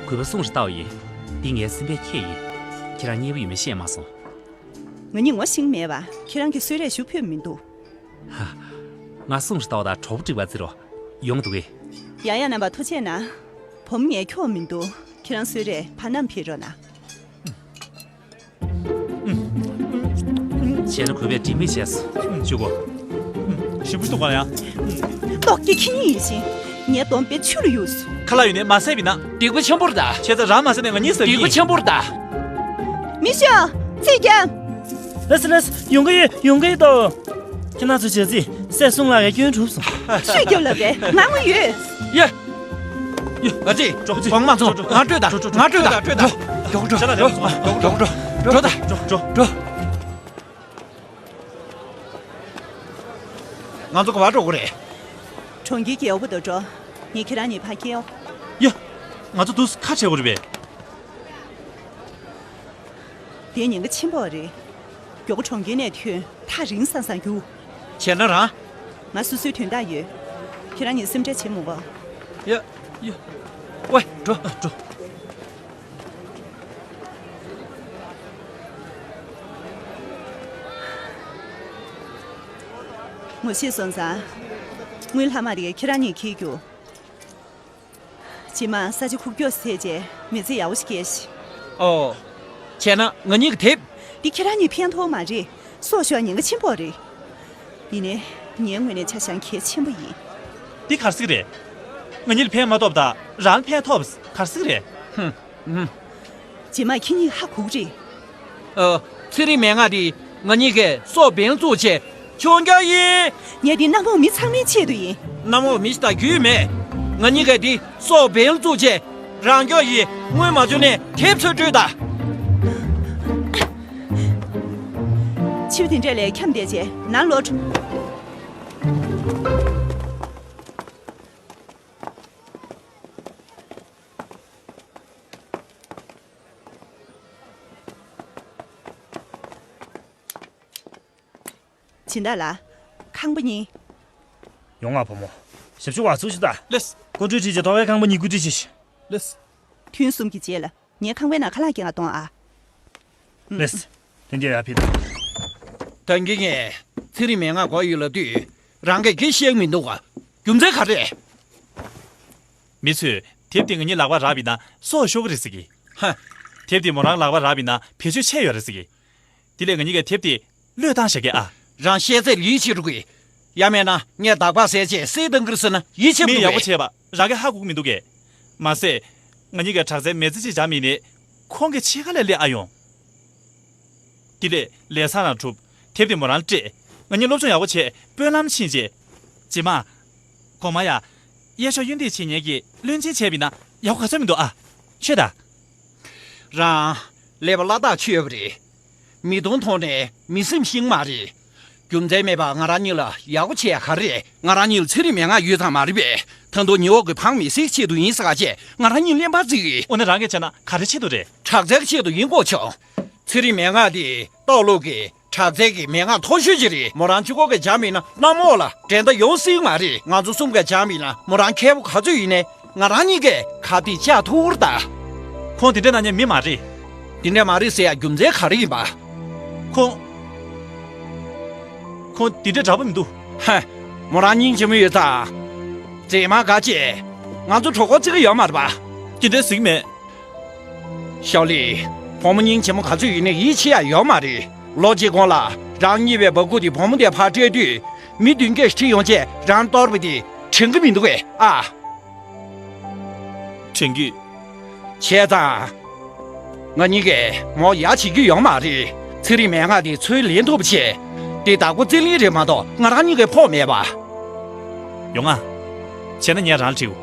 གུས་པ་གསུང་རེ་བཏབ་ཡིན། འདི་ངའི་སེམས་པའི་ཁྱེད་ཡིན། ཁྱེད་རང་མཉེས་པོ་ཡོད་མེད་ཤེས་མ་སོང་། ང་གཉིས་ངོ་ཤེས་མེད་པ། ཁྱེད་རང་གིས་གསོལ་རས་ཞུ་ཕོད་མི་འདུག་ཧ། ང་གསུང་རེ་བཏབ་དང་གྲོགས་པོ་འགྲིག་པ་བརྩི་རོགས། ཡོང་འདུག་གས། ཡ་ཡ་རྣམ་པ་ཐུགས་རྗེ་གནང་། བུ་མོ་ངས་འཁྱོག་མི་འདུག་ཁྱེད་རང་གསོལ་རས་ཕར་བསྣམས་ཕེབས་རོགས་གནང་། བྱས་ན་གུས་པས་འགྲིག་མིན་བྱས་སོང་། ཆུ་གོ། ཞིམ་པོ་འདུག་ག་ཡ། ཏོག་གི་ཁྱི་གཉིས་ཡིན་ཞིང་། ངའི་གདོང་པའི་ཆུ་ལ་གཡུགས་སོང་། ཁ་ལག་ཡོད་ནས་མ་བཟས་པ་ཡིན་ན། སྡིག་པ་ཆེན་པོ་རེད་ད། བྱས་ཙང་རང་མ་བཟས་ནས་ང་གཉིས་བཟས་ཀྱི་ཡིན། སྡིག་པ་ཆེན་པོ་རེད་ད། མི་ཤོག་ཚིག་རྒྱབ། ལགས་སེ་ལགས་སེ། ཡོང་གི་ཡོད། ཡོང་གི་ཡོད་དོ། ཁྱེད་རང་ཚོ་བྱས་ཙང་སྲས་གསུང་ལགས་ཀྱི་སྐྱོན་གྲུབ་སོང་། ཆུ་རྒྱབ་ལབ་པས་ང་ངོ་ཡོད། ཡ། ཡ། ཨ་ཙི། གོང་མ་ཚོ་ང་སྤྲོད་ད། ང་སྤྲོད་ད། སྤྲོད་ད། མགྱོགས་འགྲོ། མགྱོགས་འགྲོ། འགྲོ་ད། འགྲོ་འགྲོ། འགྲོ་ད། འགྲོ་འགྲོ། ང་ཚོ་ག་པར་འགྲོ་དགོས་རེད། གྲོང་ཁྱེར་རྒྱལ་པོ་དུ་འགྲོ། ངས་ཁྱེད་རང་གཉིས་ཕར་སྐྱེལ་ཡོང་། ཡ། ང་ཚོ་འདུག་སེ་ཁ་བྱེད་དགོས་རེད་པས། དེ་ཉེན་ཁ་ཆེན་པོ་རེད། མགྱོགས་པོ་གྲོང་ཁྱེར་ནས་ཐོན། ཐག་རིང་སང་སང་རྒྱུགས། བྱས་ན་རང་། ང་སོ་སོའི་དོན་དག་ཡོད། ཁྱེད་རང་གཉིས་སེམས་ཁྲལ་བྱེད་མི་དགོས། ཡ། ཡ། ཝེ། འགྲོ། འགྲོ། ངོ་ཤེས་སོང་ཙང་། དངུལ་ལྷག་མ་རེ་ཁྱེད་རང་གཉིས་འཁྱེར་རྒྱུགས། རྗེས་མ་ས་ཆ་ཁུག་ཀྱོག་བཟས་རྗེས་མི་ཚེ་ཡག་པོ་ཞིག་སྐྱེལ་ཤིག་ཨོ། བྱས་ན་ང་གཉིས་ཀྱི་དེབ། འདི་ཁྱེད་རང་གཉིས་ཕན་ཐོགས་མ་རེད། སྲོག་ཤོར་ཉེན་ཁ་ཆེན་པོ་རེད། ཡིན་ནའི་ངའི་ངོས་ནས་ཆ་བཞག་གལ་ཆེན་པོ་ཡིན། འདི་ག་རེ་ཟེར་གྱི་རེད། ང་གཉིས་ལ་ཕན་མ་ཐོགས་པ་དང་རང་ལ་ཕན་ཐོགས་པ་ག་རེ་ཟེར་གྱི་རེད། ཧུམ། ཧུམ། རྗེས་མ་ཁྱེད་གཉིས་ཧ་གོ་གི་རེད། ཨ། ཚེ་རིང་མན་ངག་འདི་ང་གཉིས་ཀས་སོག་བེལ་བཙུགས་བྱས་མཆོང་རྒྱག་ཡིན། ངས་འདི་གནམ་འོག་མི་ཚང་མའི་ཆེད་དུ་ཡིན། གནམ་འོག་མི་ཞིག་དང་རྒྱུས་མེད། ང་གཉིས་ཀས་འདི་སོག་བེལ་བཙུགས་བྱས་རང་སྐྱོང་ཡིན། དངུལ་མ་བྱུང་ནས་དེབ་ཚུར་སྤྲོད་དང་། ཆིབས་དེ་འདྲས་ལས་འཁྱམས་བསྡད་བྱས་ནང་ལོག་སྦྱིན་བདག་ལགས། ཁང་པ་གཉིས། ཡོང་ང་བུ་མོ། ཞབས་ཞུ་བ་ཚུར་ཞུ་དང་། ལགས། སྐུ་མགྲོན་ཁྲིད་ཀྱི་ཐོག་ཁའི་ཁང་པ་གཉིས་བཀོད་སྒྲིག་བྱེད་ཤིག་ལགས། ཐུན་གསུམ་གྱི་རྗེས་ལ་ངའི་ཁང་པའི་ནང་ཁ་ལག་སྐྱེལ་གཏོང་ཨ། ལགས། དེ་འདྲ་ཡར་ཕེབས་དང་། ད་གིན་ངས་ཚེ་རིང་མན་ངག་དགོས་ཡོད་ལབ་དུས་རང་གིས་གི་བཤད་མི་འདུག་ག་རྒྱུ་མཚན་ག་རེ་རེད། མི་ཚོས་དེབ་དེ་ང་གཉིས་ལག་པར་རག་པ་ཡིན་ན་སྲོག་ཤོར་གི་རེད་ཟེར་གི། ཧ། དེབ་དེ་མོ་རང་ལག་པར་རག་པ་ཡིན་ན་བེད་སྤྱོད་ཆད་ཡོད་རེད་ཟེར་གི། དེ་ལས་ང་གཉིས་ཀས་དེབ་དེ་བློས་བཏང་བཞག་གི་ཨ། རང་ཤེས་ཚད་ལ་ཡིད་ཆེས་རུ་གི། ཡང་མེད་ན་ངས་འདག་པ་ཟས་བྱས་བསད་བཏང་གི་རེད་ཟེར་ན་ཡིད་ཆེས་མི་མི་འདུག་ཡག་པོ་གས། བྱས་པ་རང་གིས་ཧ་གོ་གི་མི་འདུག་གས། མ་ཟད། ང་གཉིས་ཀས་དྲག་རྩལ་མེ་ཙི་ཅིག་སྦྱངས་མིན་ནས། ཁོང་གིས་ཕྱི་ཁ་ལས་སླེབས་ཨ་ཡོང་། དེ་ལས་ལས་ཚང་རང་གྲུབ། དེབ་དེ་མོ་རང་སྤྲད། ང་གཉིས་སློབ་སྦྱོང་ཡག་པོ་བྱས་དཔོན་ལམ་ཕྱིན་རྗེས། རྗེས་མ། གོང་མ་ཡ། གཡས་ཕྱོགས་གཡོན་འདེགས་བྱེད་མཁན་གྱི་བློན་ཆེན་བྱས་པ་ཡིན་ན་ཡག་པོ་ག་ཚོད་མི་འདུག་ཨ། ཤོད་ད། རང་། ཀླད་པ་སླ་ཐག་ཆོད་ཡོད་པ་རེད། མི་གདོང་མཐོང་ནས་མི་སེམས་ཤེས་མ་རེད། རྒྱུ་མཚན་མེད་པར་ང་རང་གཉིས་ལ་ཡག་པོ་བྱས་ཡ་ག་རེ་རེད། ང་རང་གཉིས་ལ་ཚན་རིག་མན་ངག་ཡོད་ཙང་མ་རེད་པས། ད་དུང་ཉི་འོག་གི་ཕང་མི་སེར་ཆེད་དུ་ཡིན་ཟེར་ག་བྱས་ང་རང་གཉིས་གླེན་པར་བརྩི་གི། འོ་ན་རང་གིས་བྱས་ན་ག་རེ་ཆེད་དུ་རེད། དྲག་རྩལ་གྱི་ཆེད་དུ་ཡིན་དགོས་བྱུང་། ཚན་རིག་མན་ངག་འདི་ཏའོ་ལུའུ་གི་དྲག་རྩལ་གྱི་མན་ངག་མཐོ་ཤོས་ཅིག་རེད། མོ་རང་གཅིག་པོ་གིས་སྦྱངས་མིན་ན་གནམ་འོག་ལ་འགྲན་ཟླ་ཡོང་སྲིད་མ་རེད། ང་ཚོ་གསུམ་གིས་སྦྱངས་མིན་ན་མོ་རང་མཁས་པོ་ག་ཚོད་ཡིན་ནའི་ང་རང་གཉིས་ཀས་ག་དེ་བཅག་ཐུབ་ཀྱི་རེད་ད། ཁོང་དེ་འདྲ་གནང་མཁན་མི་མ་རེད། དེ་འདྲ་མ་རེད་ཟེར་ཡ་རྒྱུ་མཚན་ག་རེ་ཡིན་པ། ཁོང་། ཁོང་དེ་འདྲ་དྲག་པོ་མི་འདུག། ཧ། མོ་རང་སྙིང་རྗེ་མོ་ཡོད་ཙང་། རྗེས་མ་ག་བྱེད། ང་ཚོ་གྲོད་ཁོག་བརྩི་གི་ཡོད་མ་རེད་པ། དེ་འདྲ་ཟེར་གི་མེད། ཞའོ་ལི། བུ་མོ་སྙིང་རྗེ་མོ་ག་ཚོད་ཡིན་ནའི་ཡིད་ཆེས་ཡ་ཡོད་མ་རེད། ལོ་གཅིག་གོང་ལ་རང་གཉིས་པའི་འབབ་ཁུག་དེ་བུ་མོ་དེ་ཕར་སྤྲད་དུས་མི་བདུན་བརྒྱད་ཁྲིད་ཡོང་བྱས་རང་གཏོར་བ་དེ་དྲན་གི་མི་འདུག་གས་ཨ། དྲན་གི། བྱས་ཙང་། ང་གཉིས་ཀས་མོ་ཡ་བྱེད་རྒྱུ་ཡོད་མ་རེད། ཚན་རིག་མན་ངག་དེ་ཚུར་ལེན་ཐུབ་པ་བྱས། དེ་བདག་པོ་རྩིས་ལེན་རེད་མ་གཏོགས་ང་རང་གཉིས་ཀས་ཕོག་མེད་པ། ཡོང་ང་། བྱས་ན་ངས་རང་ལ་དྲིའོ།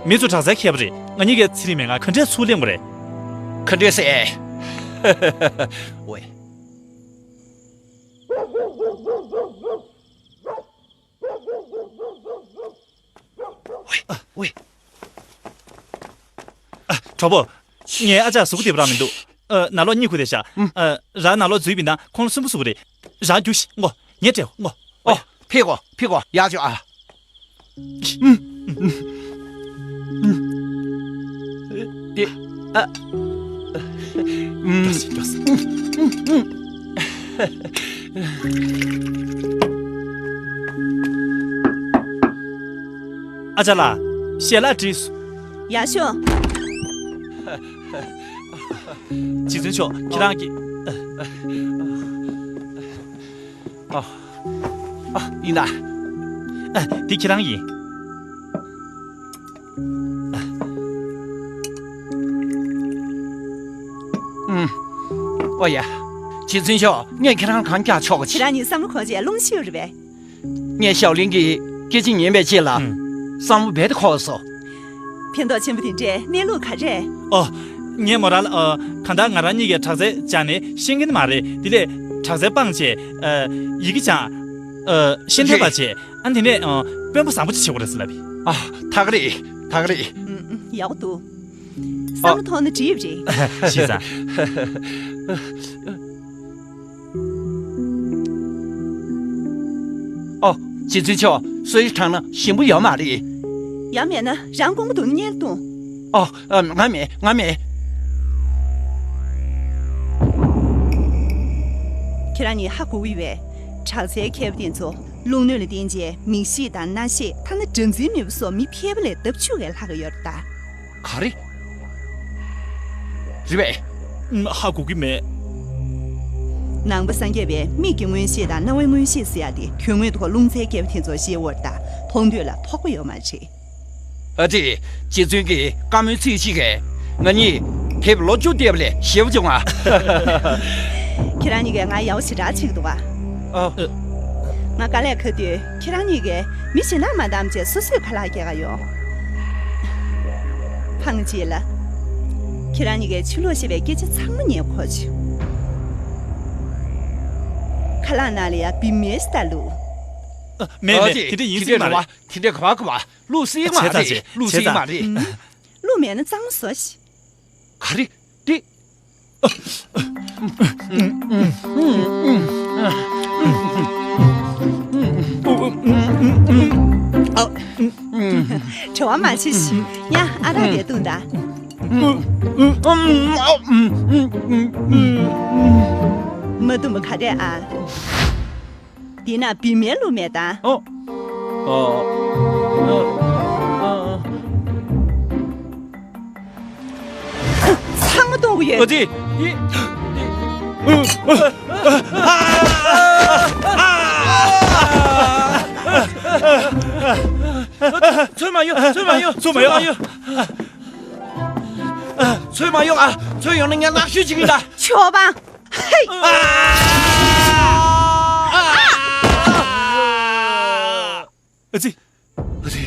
མི་ཚོ་དྲག་རྩལ་མཁས་པོ་རེད། ང་གཉིས་ཀས་ཚན་རིག་མན་ངག་ག་འདྲས་ཚུར་ལེན་དགོས་རེད། ག་འདྲས་ཟེར། ཝེ། ཝེ། གྲོགས་པོ། ངའི་ཨ་ཅག་གཟུགས་པོ་བདེ་པོ་རང་མི་འདུག། ཨ། ནང་ལོགས་གཉིད་ཁུག་བསྡད་ཤག། ཨ། རང་ནང་ལོགས་འཛུལ་བ་ཡིན་ན་ཁོང་ལ་སུན་པོ་བཟོ་གི་རེད། རང་རྒྱུགས་ཤིག་མགོ། ངས་སྤྲད་མགོ། ཨོ། ཕེབས་གོ་ཕེབས་གོ་ཡག་བྱུང་ཨ། ཏེ། ཨ། ཨ་ཅག་ལགས། ཞལ་ལག་བྲིས། ཡག་ཤོག། རྗེ་བཙུན་མཆོག། ཁྱེད་རང་གིས། ཨ། ཨ། ཡིན་ད། ཨ། འདི་ཁྱེད་རང་ཡིན། ཨ། ཨུམ། ཨོ་ཡ། རྗེ་བཙུན་མཆོག། ངས་ཁྱེད་རང་གང་རྒྱག་ཆོག་གི། ཁྱེད་རང་གཉིས་བསམ་བློ་འཁོར་བྱས་རླུང་ཤི་ཡོད་རེད་པས། ངས་ཞའོ་ལིན་གྱི་སྐད་ཆ་ཉན་པའི་རྗེས་ལ། ཨུམ། བསམ་བློ་རྦད་དེ་འཁོར་སོང་། ཕན་ཐོགས་ཆེན་པོ་དེ་འདྲའི་གནས་ལུགས་ག་རེ། ཨོ། ངས་མོ་རང་ལ། ཨ། གང་ལྟར་ང་རང་གཉིས་ཀྱིས་དྲག་རྩལ་སྦྱངས་ནས་ཤེས་མཁན་མ་རེད། དེ་ལས་དྲག་རྩལ་སྤངས་བྱས། ཨ། ཡི་གེ་སྦྱངས། ཨ། ཤེས་ལྡན་པ་བྱས། ཨ། དེ་ནས། ཨ། དཔོན་པོ་བཟང་པོ་ཅིག་བྱེད་དགོས་རེད་ཟེར་ལབ་པས། ཨ། ད་ག་རེད། ད་ག་རེད། ཨུམ། ཨུམ། ཡག་པོ་འདུག། བསམ་བློ་ཐོངས་ན་འགྲིག་རེད། ཤེས་ཙང་། ཨོ། རྗེ་བཙུན་མཆོག། སོ་ཡི་དྲང་ན་ཞིམ་པོ་ཡོད་མ་རེད། ཡང་མེད་ན་རང་དགོངས་པ་འདུག་ན་སྔོན་ལ་འཐུང་། ཨོ། ཨ། ང་མེད། ང་མེད། ཁྱེད་རང་གཉིས་ཧ་གོ་གི་ཡོད་པས། དྲག་རྩལ་མཁས་པ་དེ་ཚོ་རླུང་ནད་ལ་བརྟེན་བྱས་མིག་ཤེས་དང་རྣ་ཤེས། ཐ་ན་སྒྲ་འཛིན་མེད་པ་སོགས་མི་ཕལ་པ་ལས་ལྡབ་བཅུ་གས་ལྷག་གི་ཡོད་རེད་ད། ག་རེ། རེད་པས། ཧ་གོ་གི་མེད། ནང་པ་སངས་རྒྱས་པས་མིག་གི་མངོན་ཤེས་དང་རྣ་བའི་མངོན་ཤེས་ཟེར་ཡག་དེ་དོན་དངོས་ཐོག་རླུང་རྩའི་རྒྱལ་པོ་དེ་ཚོ་ཞེས་པ་རེད་ད། མཐོང་ཐོས་ལ་ཐོགས་པ་ཡོད་མ་རེད། ཨ་ཙི། རྗེ་བཙུན་གྱིས་བཀའ་མོལ་ཚིག་གཅིག་གིས་ང་གཉིས་དེབ་ལོ་བཅུ་བལྟས་པ་ལས་ཞེ་པོ་བྱུང་ང་། ཁྱེད་རང་གཉིས་ཀས་ང་ཡག་པོ་ཞེ་དྲག་བྱེད་ཀྱི་འདུག་ག། ཨ། ང་དཀའ་ལས་ཁག་དུས་ཁྱེད་རང་གཉིས་ཀས་མི་གཞན་དག་མ་བདམས་བྱས་སོ་སོས་ཁ་ལག་རྒྱག་ག་ཡོང་། ཕངས་ཅིག་ལ། ཁྱེད་རང་གཉིས་ཀས་ཕྱི་ལོགས་བཤད་པའི་སྐད་ཆ་ཚང་མ་ངས་གོ་བྱུང་། ཁ་ལག་ནང་ལ་ཡ་བི་མེ་ཞིག་བཏགས་འདུག། ཨ། མེད་མེད། ཨ་ཙི། དེ་འདྲ་ཡིན་སྲིད་མ་རེད། དེ་འདྲ་ག་བ་ག་བ། ལུག་སྲིད་མ་བྱས་ཙང་རེད། བྱས། ལུག་བྱས་སྲིད་ཙང་མ་རེད། ཨུམ། ལུག་མེད་ན་གཙང་མ་བཟོ་ཞིག། ག་རེ། འདི། བྲེལ་བ་མ་བྱེད་ཤིག། ཡ། ཨ་རག་དེ་བཏུང་དང་། མ་བཏུང་བ་ག་རེ་ཨ། འདི་ན་བི་མའི་ལུག་མེད་ད། ཨོ། ཨོ། ཨོ། ཨོ། ཨ་ཙི། ཚུར་མ་ཡོང་། ཚུར་མ་ཡོང་། ཚུར་མ་ཡོང་། ཚུར་མ་ཡོང་། ཨ། ཚུར་མ་ཡོང་། ཨ། ཚུར་ཡོང་ན་ངས་མནར་གཅོད་བྱེད་ཀྱི་ཡིན་ད། ཆོས་པ། ཧེ། ཨ་ཙི། ཨ་ཙི།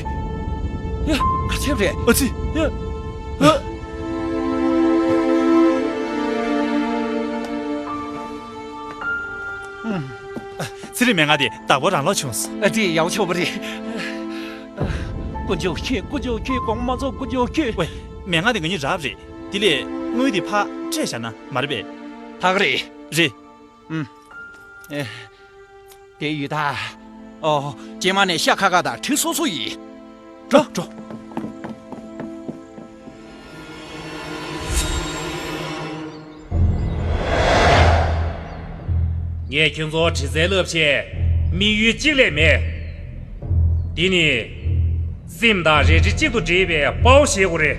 ཡ། ག་ཚད་རེད། ཨ་ཙི། ཡ། ཨ། ཚེ་རིང་མན་ངག་དེ་བདག་པོ་རང་ལོག་བྱུང་སོང་། ཨ་ཙི། ཡག་པོ་ཆོག་པ་རེད། དཀོན་མཆོག་མཁྱེན། དཀོན་མཆོག་མཁྱེན། དགོངས་པ་མ་ཚོམ། དཀོན་མཆོག་མཁྱེན། ཝེ། མན་ངག་དེ་ང་གཉིས་རག་པ་རེད། དེ་ལས་དངུལ་དེ་ཕར་སྤྲད་བཞག་ན་མ་རེད་པས། ད་ག་རེད། རེད། ཨུམ། ཨེ། དེ་ཡོད་ད། ཨོ། རྗེས་མ་ནས་ཤ་ཁ་ཁ་དང་གྲི་སོ་སོ་ཡིན། འགྲོ། འགྲོ། ངས་ཁྱོད་ཚོར་དྲི་རྩད་བསླབ་ཆེད་དམིགས་ཡུལ་གཅིག་ལས་མེད། འདི་ནི། སེམས་དང་རལ་གྲི་གཅིག་ཏུ་འདྲེས་པའི་དཔའ་བོ་ཞིག་དགོས་རེད།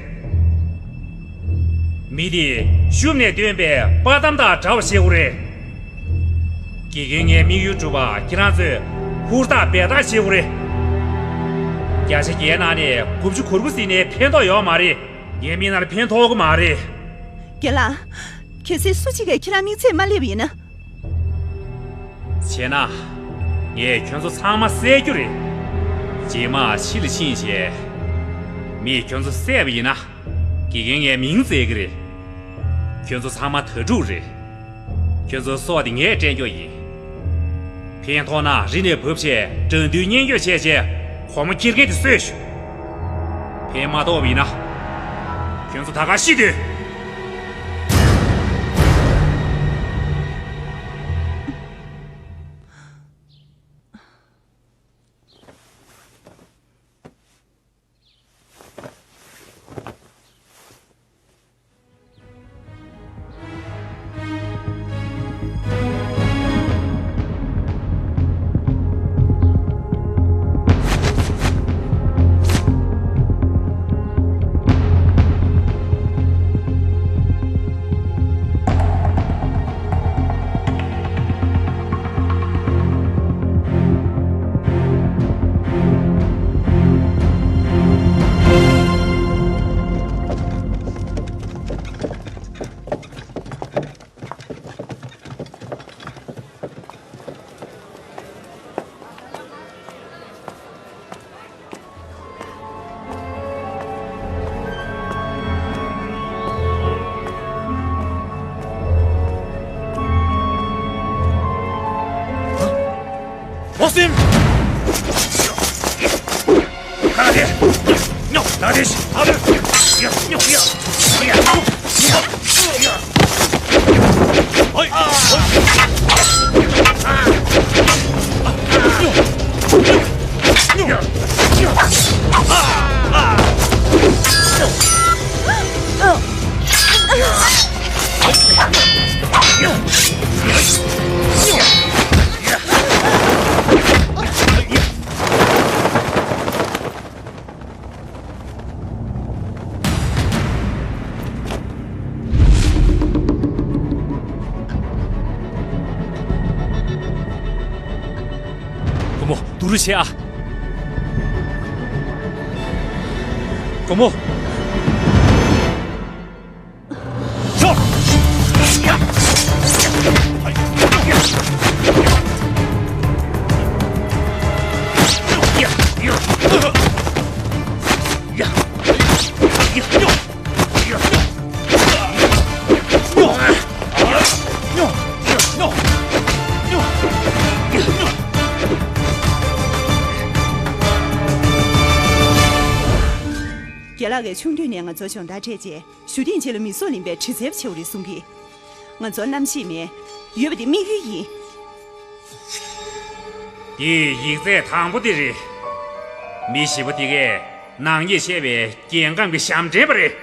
མི་དེ་ཤུབས་ནས་བཏོན་པའི་དཔའ་གཏམ་དང་འདྲ་བ་ཞིག་དགོས་རེད། དགེ་རྒན་ངའི་དམིགས་ཡུལ་སྒྲུབ་པར་ཁྱེད་རང་ཚོས་ཧུར་ཐག་འབད་ཐག་བྱེད་དགོས་རེད། བརྒྱ་ཆ་བརྒྱའི་ནང་ནས་དགུ་བཅུ་གོ་དགུ་ཟིན་ནའི་ཕན་ཐོགས་ཡོད་མ་རེད། ངའི་མིག་ནང་ལ་ཕན་ཐོགས་ཀྱི་མ་རེད། རྒན་ལགས། གལ་སྲིད་སུ་གཅིག་གིས་ཁྱེད་རང་མིག་ཚད་མ་སླེབས་པ་ཡིན་ན། བྱས་ན། ངས་ཁྱོད་ཚོ་ཚང་མ་བསད་རྒྱུ་རེད། རྗེས་མ་ཕྱི་ལ་ཕྱིན་བྱས། མིས་ཁྱོད་ཚོ་བསད་པ་ཡིན་ན། དགེ་རྒན་ངའི་མིང་བརྩི་གི་རེད། ཁྱོད་ཚོ་ཚང་མ་དྭ་ཕྲུག་རེད། ཁྱོད་ཚོའི་སྲོག་དེ་ངས་སྤྲད་རྒྱུ་ཡིན། ཕན་ཐོགས་ན་རི་ནས་བབས་བྱས་དགྲ་འདུལ་གཉེན་སྐྱོང་བྱས་བྱས་གོང་མ་ཁྱེར་མཁན་དེ་གསོད་ཤོག་ཕན་མ་ཐོགས་པ་ཡིན་ན། ཁྱོད་ཚོ་ད་ག་ཤི་སྡོད། བུ་མོ། སྡུག་རུས་བྱེད་ཨ། བུ་མོ། རྒན་ལགས་ཀྱིས་ཆུང་དུས་ནས་ང་ཚོར་སྦྱོང་བརྡར་སྤྲད་རྗེས། གཞུ་ལྡིང་རྗེས་ལ་མི་སྲོག་ལེན་པའི་དྲི་རྩལ་བྱེད་པ་རེད་གསུང་གི། ང་ཚོར་རྣམ་ཤེས་མེད། ཡོད་པ་དེ་དམིགས་ཡུལ་ཡིན། འདི་ཡིག་ཚད་དང་པོ་དེ་རེད། མི་བཞི་པོ་དེ་གས་ནག་ཉེས་བྱས་པའི་རྒྱལ་ཁམས་ཀྱི་ཞབས་འདྲེན་པ་རེད།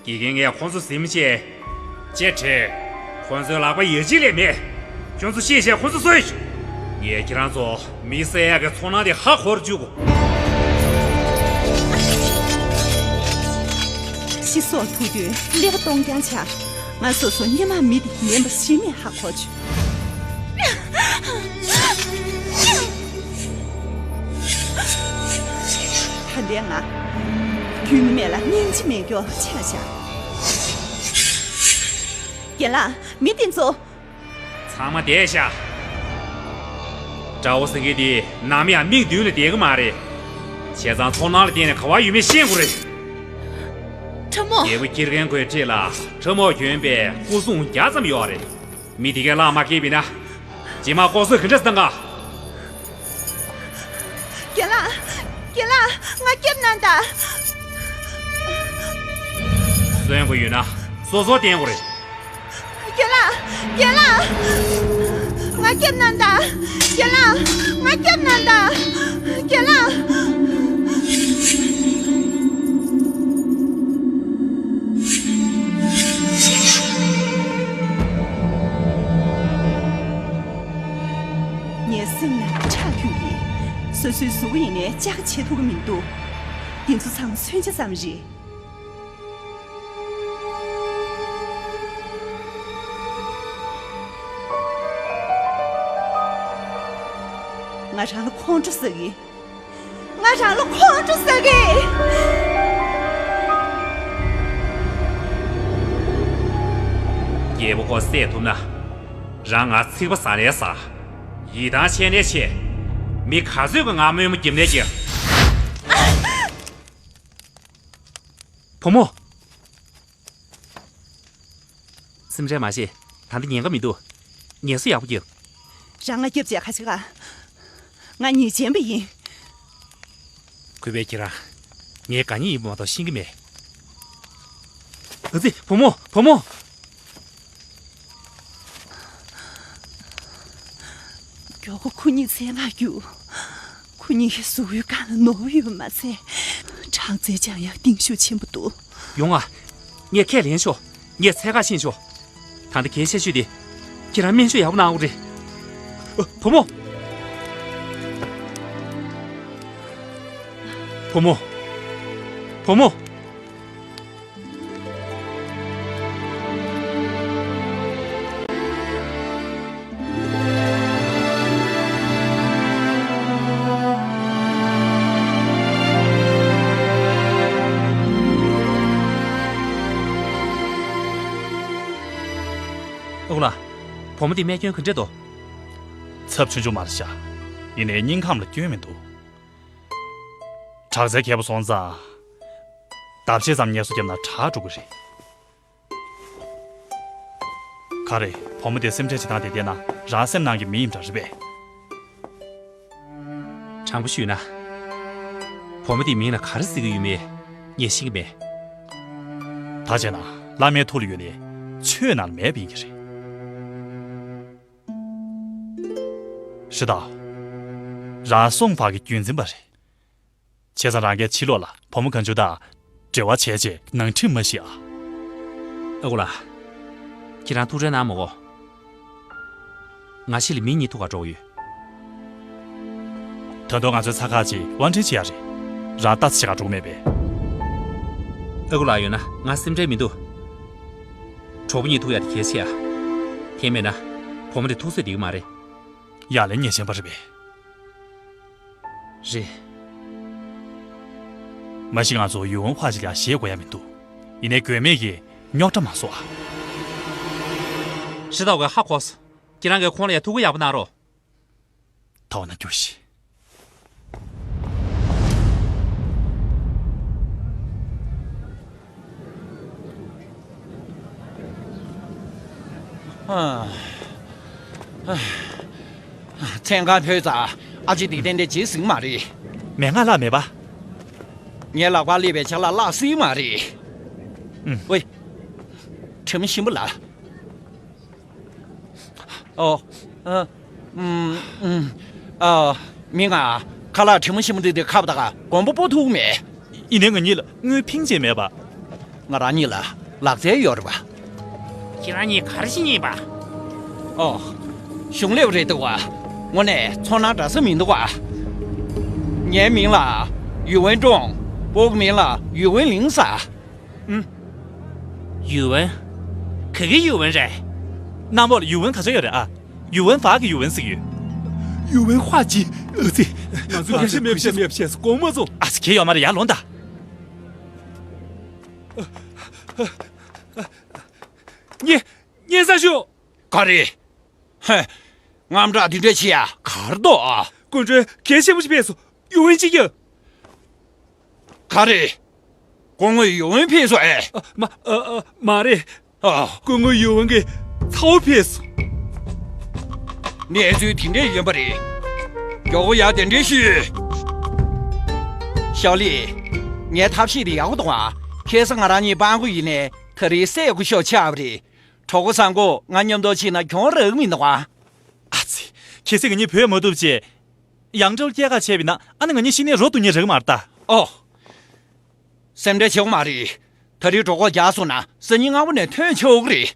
དགེ་རྒན་ངས་ཁོང་ཚོ་ཟིན་བྱས། ཅེས་དྲིས། ཁོང་ཚོའི་ལག་པ་ཡ་གཅིག་ལས་མེད། ཁྱོད་ཚོ་ཤེས་བྱས་ཁོང་ཚོ་གསོད་ཤོག་ངས་ཁྱེད་རང་ཚོ་མི་བསད་ཡག་གི་ཚོར་སྣང་དེ་ཧ་གོ་རུ་བཅུག་གོ། ཤི་སྲོག་ཐུག་དུས་ཀླད་པ་སྟོང་རྐྱང་ཆགས། ང་སོ་སོ་སྔོན་མ་མི་དེ་ཉན་པ་གཞི་ནས་ཧ་གོ་བྱུང་། ད་ལྟའི་ང་རྒྱུས་མེད་ལ་སྙིང་རྗེ་མེད་མཁན་ཆགས་བཞག། རྒན་ལགས། མི་དེ་ཚོ། ཚང་མ་བསྡད་ཤག། དགྲ་བོ་ཟེར་མཁན་དེ་ནམ་ཡང་མིག་མདུན་ལ་བསྡད་ཀྱི་མ་རེད། བྱས་ཙང་ཚོར་སྣང་ལ་བརྟེན་ནས་ག་པར་ཡོད་མེད་ཤེས་དགོས་རེད། ཁྲ་མོ། རྒྱལ་པོ་ཁྱི་རྒན་ཁོའི་འཁྲིས་ལ་ཁྲ་མོ་གྱོན་པའི་སྐུ་སྲུང་བརྒྱ་ཙམ་ཡོད་རེད། མི་དེ་གས་གླགས་མ་ཁེལ་བས་ན། རྗེས་མ་ལྐོག་གསོད་ག་འདྲ་བཏང་ག། རྒན་ལགས། རྒན་ལགས། ང་སྐྱབས་གནང་དང་། གསོན་དགོས་ཡོད་ན་སོ་སོར་བསྟན་དགོས་རེད། རྒན་ལགས། རྒན་ལགས། ང་སྐྱབས་གནང་དང་། རྒན་ལགས། ང་སྐྱབས་གནང་དང་། རྒན་ལགས། ངའི་སེམས་ནང་ཁྲག་རྒྱུག་གིས། སོ་སོའི་གཟུགས་པོ་ཡིན་ནའི་ལྕགས་བྱེད་ཐུབ་ཀྱི་མི་འདུག། འདི་ཚོ་ཚང་མ་མཚོན་ཆ་ཙམ་རེད། ང་རང་ལ་ཁོང་ཁྲོ་ཟ་གི། ང་རང་ལ་ཁོང་ཁྲོ་ཟ་གི། རྒྱལ་པོ་ཁོ་བསད་ཐུབ་ན། རང་ང་ཚིག་པ་ཟ་ནའི་ཟ། ཡིད་ཐང་ཆད་ནའི་ཆད། མི་ག་ཚོད་ཀྱིས་ང་དམོད་མོ་བརྒྱབ་ནའི་བརྒྱབ། བུ་མོ། སེམས་ཁྲལ་མ་བྱེད། ད་ལྟ་ཉེན་ཁ་མི་འདུག། ངལ་གསོ་ཡག་པོ་རྒྱབ། རང་ང་སྐྱབས་བྱས་ཁ་ཅིག་ག། ང་ཉེས་ཅན་པ་ཡིན། གུས་པས་ཁྱེད་རང་། ངས་དགའ་ཉེ་ཡིན་པ་མ་གཏོགས་ཤེས་ཀྱི་མེད། ཨ་ཙི། བུ་མོ། བུ་མོ། མགྱོགས་པོ་ཁོ་གཉིས་མཚན་མར་རྒྱུགས། ཁོ་གཉིས་ཀྱི་གཟུགས་པོའི་སྒང་ལ་ནོར་བུ་ཡོད་པ་མ་ཟད། དྲག་རྩལ་སྦྱང་ཡག་གཏིང་ཤུགས་ཆེན་པོ་འདུག། ཡོང་ཨ། ངས་ཁས་ལེན་ཤོག། ངས་འཚོལ་ག་ཕྱིན་ཆོག། ད་ལྟ་གལ་ཆེ་ཤོས་དེ། ཁྱེད་རང་སྨན་བཅོས་ཡག་པོ་གནང་དགོས་རེད། ཨ། བུ་མོ། བུ་མོ། བུ་མོ། ཨ་ཁུ་ལགས། བུ་མོ་འདི་རྨས་སྐྱོན་ག་འདྲས་འདུག། ཚབས་ཆུང་ཆུང་མ་རེད་ཤག། ཡིན་ནའི་སྙིང་ཁམས་ལ་སྐྱོན་མི་འདུག། དྲག་རྩལ་མཁས་པོ་སོང་ཙང་། ལྡབ་ཕྱེད་ཙམ་ངལ་གསོ་བརྒྱབ་ན་དྲག་འགྲོ་གི་རེད། ག་རེ། བུ་མོ་དེ་སེམས་ཁྲལ་བྱེད་སྟངས་དེ་བལྟས་ན་རང་སེམས་ནང་གི་མི་ཡི་འདྲ་རེད་པས། དྲང་པོ་ཞུས་ན། བུ་མོ་དེའི་མིང་ལ་ག་རེ་ཟེར་གྱི་ཡོད་མེད་ངས་ཤེས་ཀྱི་མེད། ད་བྱས་ན་བླ་མའི་ཐུགས་ལ་ཡོད་ནའི་ཆོས་ནང་ལ་མེད་པ་ཡིན་གྱི་རེད། ཧྲི་ཏའོ། རང་སོང་ཕག་གི་རྒྱུན་འཛིན་པ་རེད། བྱས་ཙང་རང་གིས་ཕྱི་ལོགས་ལ་བུ་མོ་གང་བྱུང་དང་འབྲེལ་བ་བྱས་རྗེས་ནང་ཁྲིམས་མ་ཞིག་ཨ། ཨ་ཁུ་ལགས། ཁྱེད་རང་ཐུགས་ཁྲལ་གནང་མ་དགོས། ང་ཕྱི་ལ་མི་གཉིས་ཐུག་ག་འགྲོ་གི་ཡོད། ད་དུང་ང་ཚོའི་ཚ་ཁག་ཅིག་དབར་འདྲེན་བྱེད་ཡ་རེད། རང་ལྟ་ཚེ་ག་འགྲོ་གི་མེད་པས། ཨ་ཁུ་ལགས། ཡོད་ན་ང་སེམས་ཁྲལ་མི་འདུག། གྲོགས་པོ་གཉིས་ཐུག་ཡ་དེ་གལ་ཆེ་ཨ། དེ་མེད་ན་བུ་མོ་དེ་ཐུག་ས་འདི་གི་མ་རེད། ཡ་ལན་ངས་བྱིན་པ་རེད་པས། རེད། མ་གཞི་ང་ཚོ་ཡུས་ཝུན་ཧྭ་ཅིག་ལ་ཡང་ཞེད་དགོས་ཡ་མི་འདུག། ཡིན་ནའི་དགོས་མེད་ཀྱི་རྙོག་དྲ་མ་བཟོ་ཨ། ཧྲི་ཏའོ་གིས་ཧ་གོ་སོང་། ཁྱེད་རང་གིས་ཁོང་ལ་ཡ་ཐུགས་ཁུར་ཡག་པོ་གནང་རོགས། ད་འོ་ན་རྒྱུགས་ཤིག། ཨ། ཨ། མཚན་གང་ཕོད་ཙང་ཨ་ཅེ་འདི་ཏན་ཏན་བྱེད་ཟིན་མ་རེད། མན་ངག་བརླག་མེད་པ། ངའི་ལག་པར་སླེབས་པའི་ཕྱག་ལག་བརླག་སྲིད་མ་རེད། ཨུམ། ཝེ། ཁྲིམས་མོ་ཞིམ་པོ་ལ། ཨོ། ཨ། ཨུམ། ཨུམ། ཨ། མི་ང་། ཁ་ལག་ཁྲིམས་མོ་ཞིམ་པོ་འདི་དེ་ཁབ་དང་གོང་པོ་སྤོ་ཐུབ་མེད། ཡིན་ནའི་ང་གཉིས་ལ་དངུལ་ཕིང་ཅིག་མེད་པ། ང་རང་གཉིས་ལ་ལག་རྩལ་ཡོད་རེད་པ། ཁྱེད་རང་གཉིས་ག་རེ་བྱེད་མཁན་ཡིན་པ། ཨོ། གཞུང་ལས་པ་རེད་འདུག་པ། དངོས་གནས་ཚོར་སྣང་འདྲ་ས་མི་འདུག་པ། ངའི་མིང་ལ་ཡུས་ཝུན་ཀྲུང་། སྤོ་བོ་མིང་ལ་ཡུས་ཝུན་ལིང་ཟེར། ཨུམ། ཡུས་ཝུན། ག་གི་ཡུ་ཝེན་རེད། གནམ་འོག་ལ་ཡུ་ཝེན་ག་ཚོད་ཡོད་རེད་ཨ། ཡུ་ཝེན་བག་གི་ཡུ་ཝེན་ཟེར་གྱི་ཡོད། ཡུ་ཝེན་ཧྭ་ཅི། ཨ་ཙི། ང་ཚོས་སྐད་ཆ་མེད་བཤད་མེད་བཤད་དགོངས་མ་ཚོམས། ཨ་ཙི་གི་ཡོད་མ་རེད་ཡར་ལོངས་དང་། ཉེ། ཉེ་ས་ཞུ། ག་རེ། ཧེ། དངངས་སྐྲག་འདི་འདྲ་བྱེད་ཡ་གར་འདུག་ཨ། སྐུ་མགྲོན་གལ་ཆེན་པོ་ཞིག་ཕེབས་སོང་། ཡུ་ཝེན་ཅི་ཡ། ག་རེ། སྐུ་ངོ་ཡུ་ཝེན་ཕེབས་སོང་ཨེ། ཨ། མ། ཨ། ཨ། མ་རེད། ཨ། སྐུ་ངོ་ཡུ་ཝེན་གྱི་ཚ་བོ་ཕེབས་སོང་། གནས་ཚུལ་དེ་འདྲས་ཡིན་པ་རེད། མགྱོགས་པོ་ཡར་གདན་འདྲེན་ཞུས། ཤའོ་ལི། ངའི་ཐབས་ཤེས་དེ་ཡག་པོ་འདུག་ཨ། ཁ་སང་ང་རང་གཉིས་སྤྲང་པོ་ཡིན་ནའི་ད་རེས་སྲས་སྐུ་ཞབས་ཆགས་པ་རེད། གྲོགས་པོ་བཟང་པོ་ང་མཉམ་དུ་ཕྱིན་ན་གྱོང་རག་མི་འདུག་ཨ། ཨ་ཙི། ཁྱེད་ཚོས་ང་གཉིས་བོས་མ་ཐུབ་བྱས། ཡང་སྤྲེའུ་སྐྱེལ་ག་བྱས་པ་ཡིན་ན་ཨ་ནི་ང་གཉིས་གཞི་ནས་རོ་བཏུང་ཉེན་རག་མ་རེད་ད། ཨོ། སེམས་ཁྲལ་བྱེད་དགོས་མ་རེད། ད་རེས་གྲོད་ཁོག་རྒྱགས་སོང་ན་སང་ཉིན་སྔ་པོ་ནས་ཐོན་ཆོག་གི་རེད།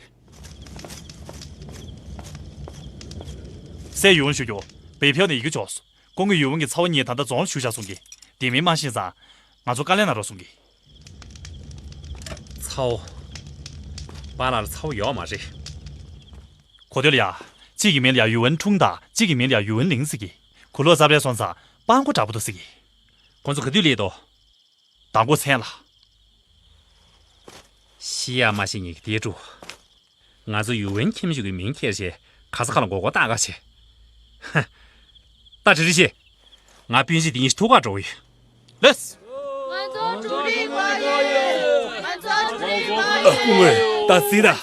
སྲས་ཡུ་ཝེན་ཞུ་རྒྱུ། བེ་ཕེའོ་ནས་ཡི་གེ་འབྱོར་སོང་། སྐུ་ངོ་ཡུ་ཝེན་གྱི་ཚ་བོ་གཉིས་ད་ལྟ་རྫོང་ལ་བཞུགས་བཞག་གསུང་གི། དེ་མིན་མ་ཤེས་ཙང་། ང་ཚོ་དཀའ་ལས་གནང་རོགས་གསུང་གི། ཚ་བོ། པཱ་ལགས་ལ་ཚ་བོ་ཡོད་མ་རེད། གོ་ཐོས་ལ་ཡ། གཅིག་གི་མིང་ལ་ཡ་ཡུ་ཝེན་ཁྲུང་དང་གཅིག་གི་མིང་ལ་ཡ་ཡུ་ཝེན་ལིང་ཟེར་གི། གུ་ལོག་གཟབ་རེ་སོང་ཙང་སྤྲང་པོ་འདྲ་པོ་འདུག་ཟེར་གི། ཁོང་ཚོ་ག་དུས་སླེབས་འདུག། མདང་དགོང་མཚན་ལ། ཤི་ཡ་མ་ཤི་ཉིད་ཀྱི་དེ་འགྲོ། ང་ཚོ་ཡུ་ཝེན་ཁྱིམ་གཞིས་ཀྱི་མིང་ཁྱེར་བྱས་ག་ས་ག་ལ་མགོ་སྐོར་བཏང་ག་བྱས། ཧ། ད་དྲི་རི་ཤེས། ང་སྤུན་མཆེད་དེ་གཉིས་ཐུག་ག་འགྲོ་གི་ཡོད། ལེས། ང་ཚོ་འབྲུ་རིགས་མ་ཡིན། ང་ཚོ་འབྲུ་རིགས་མ་ཡིན། སྐུ་ངོ་ད་གཟིགས་དང་།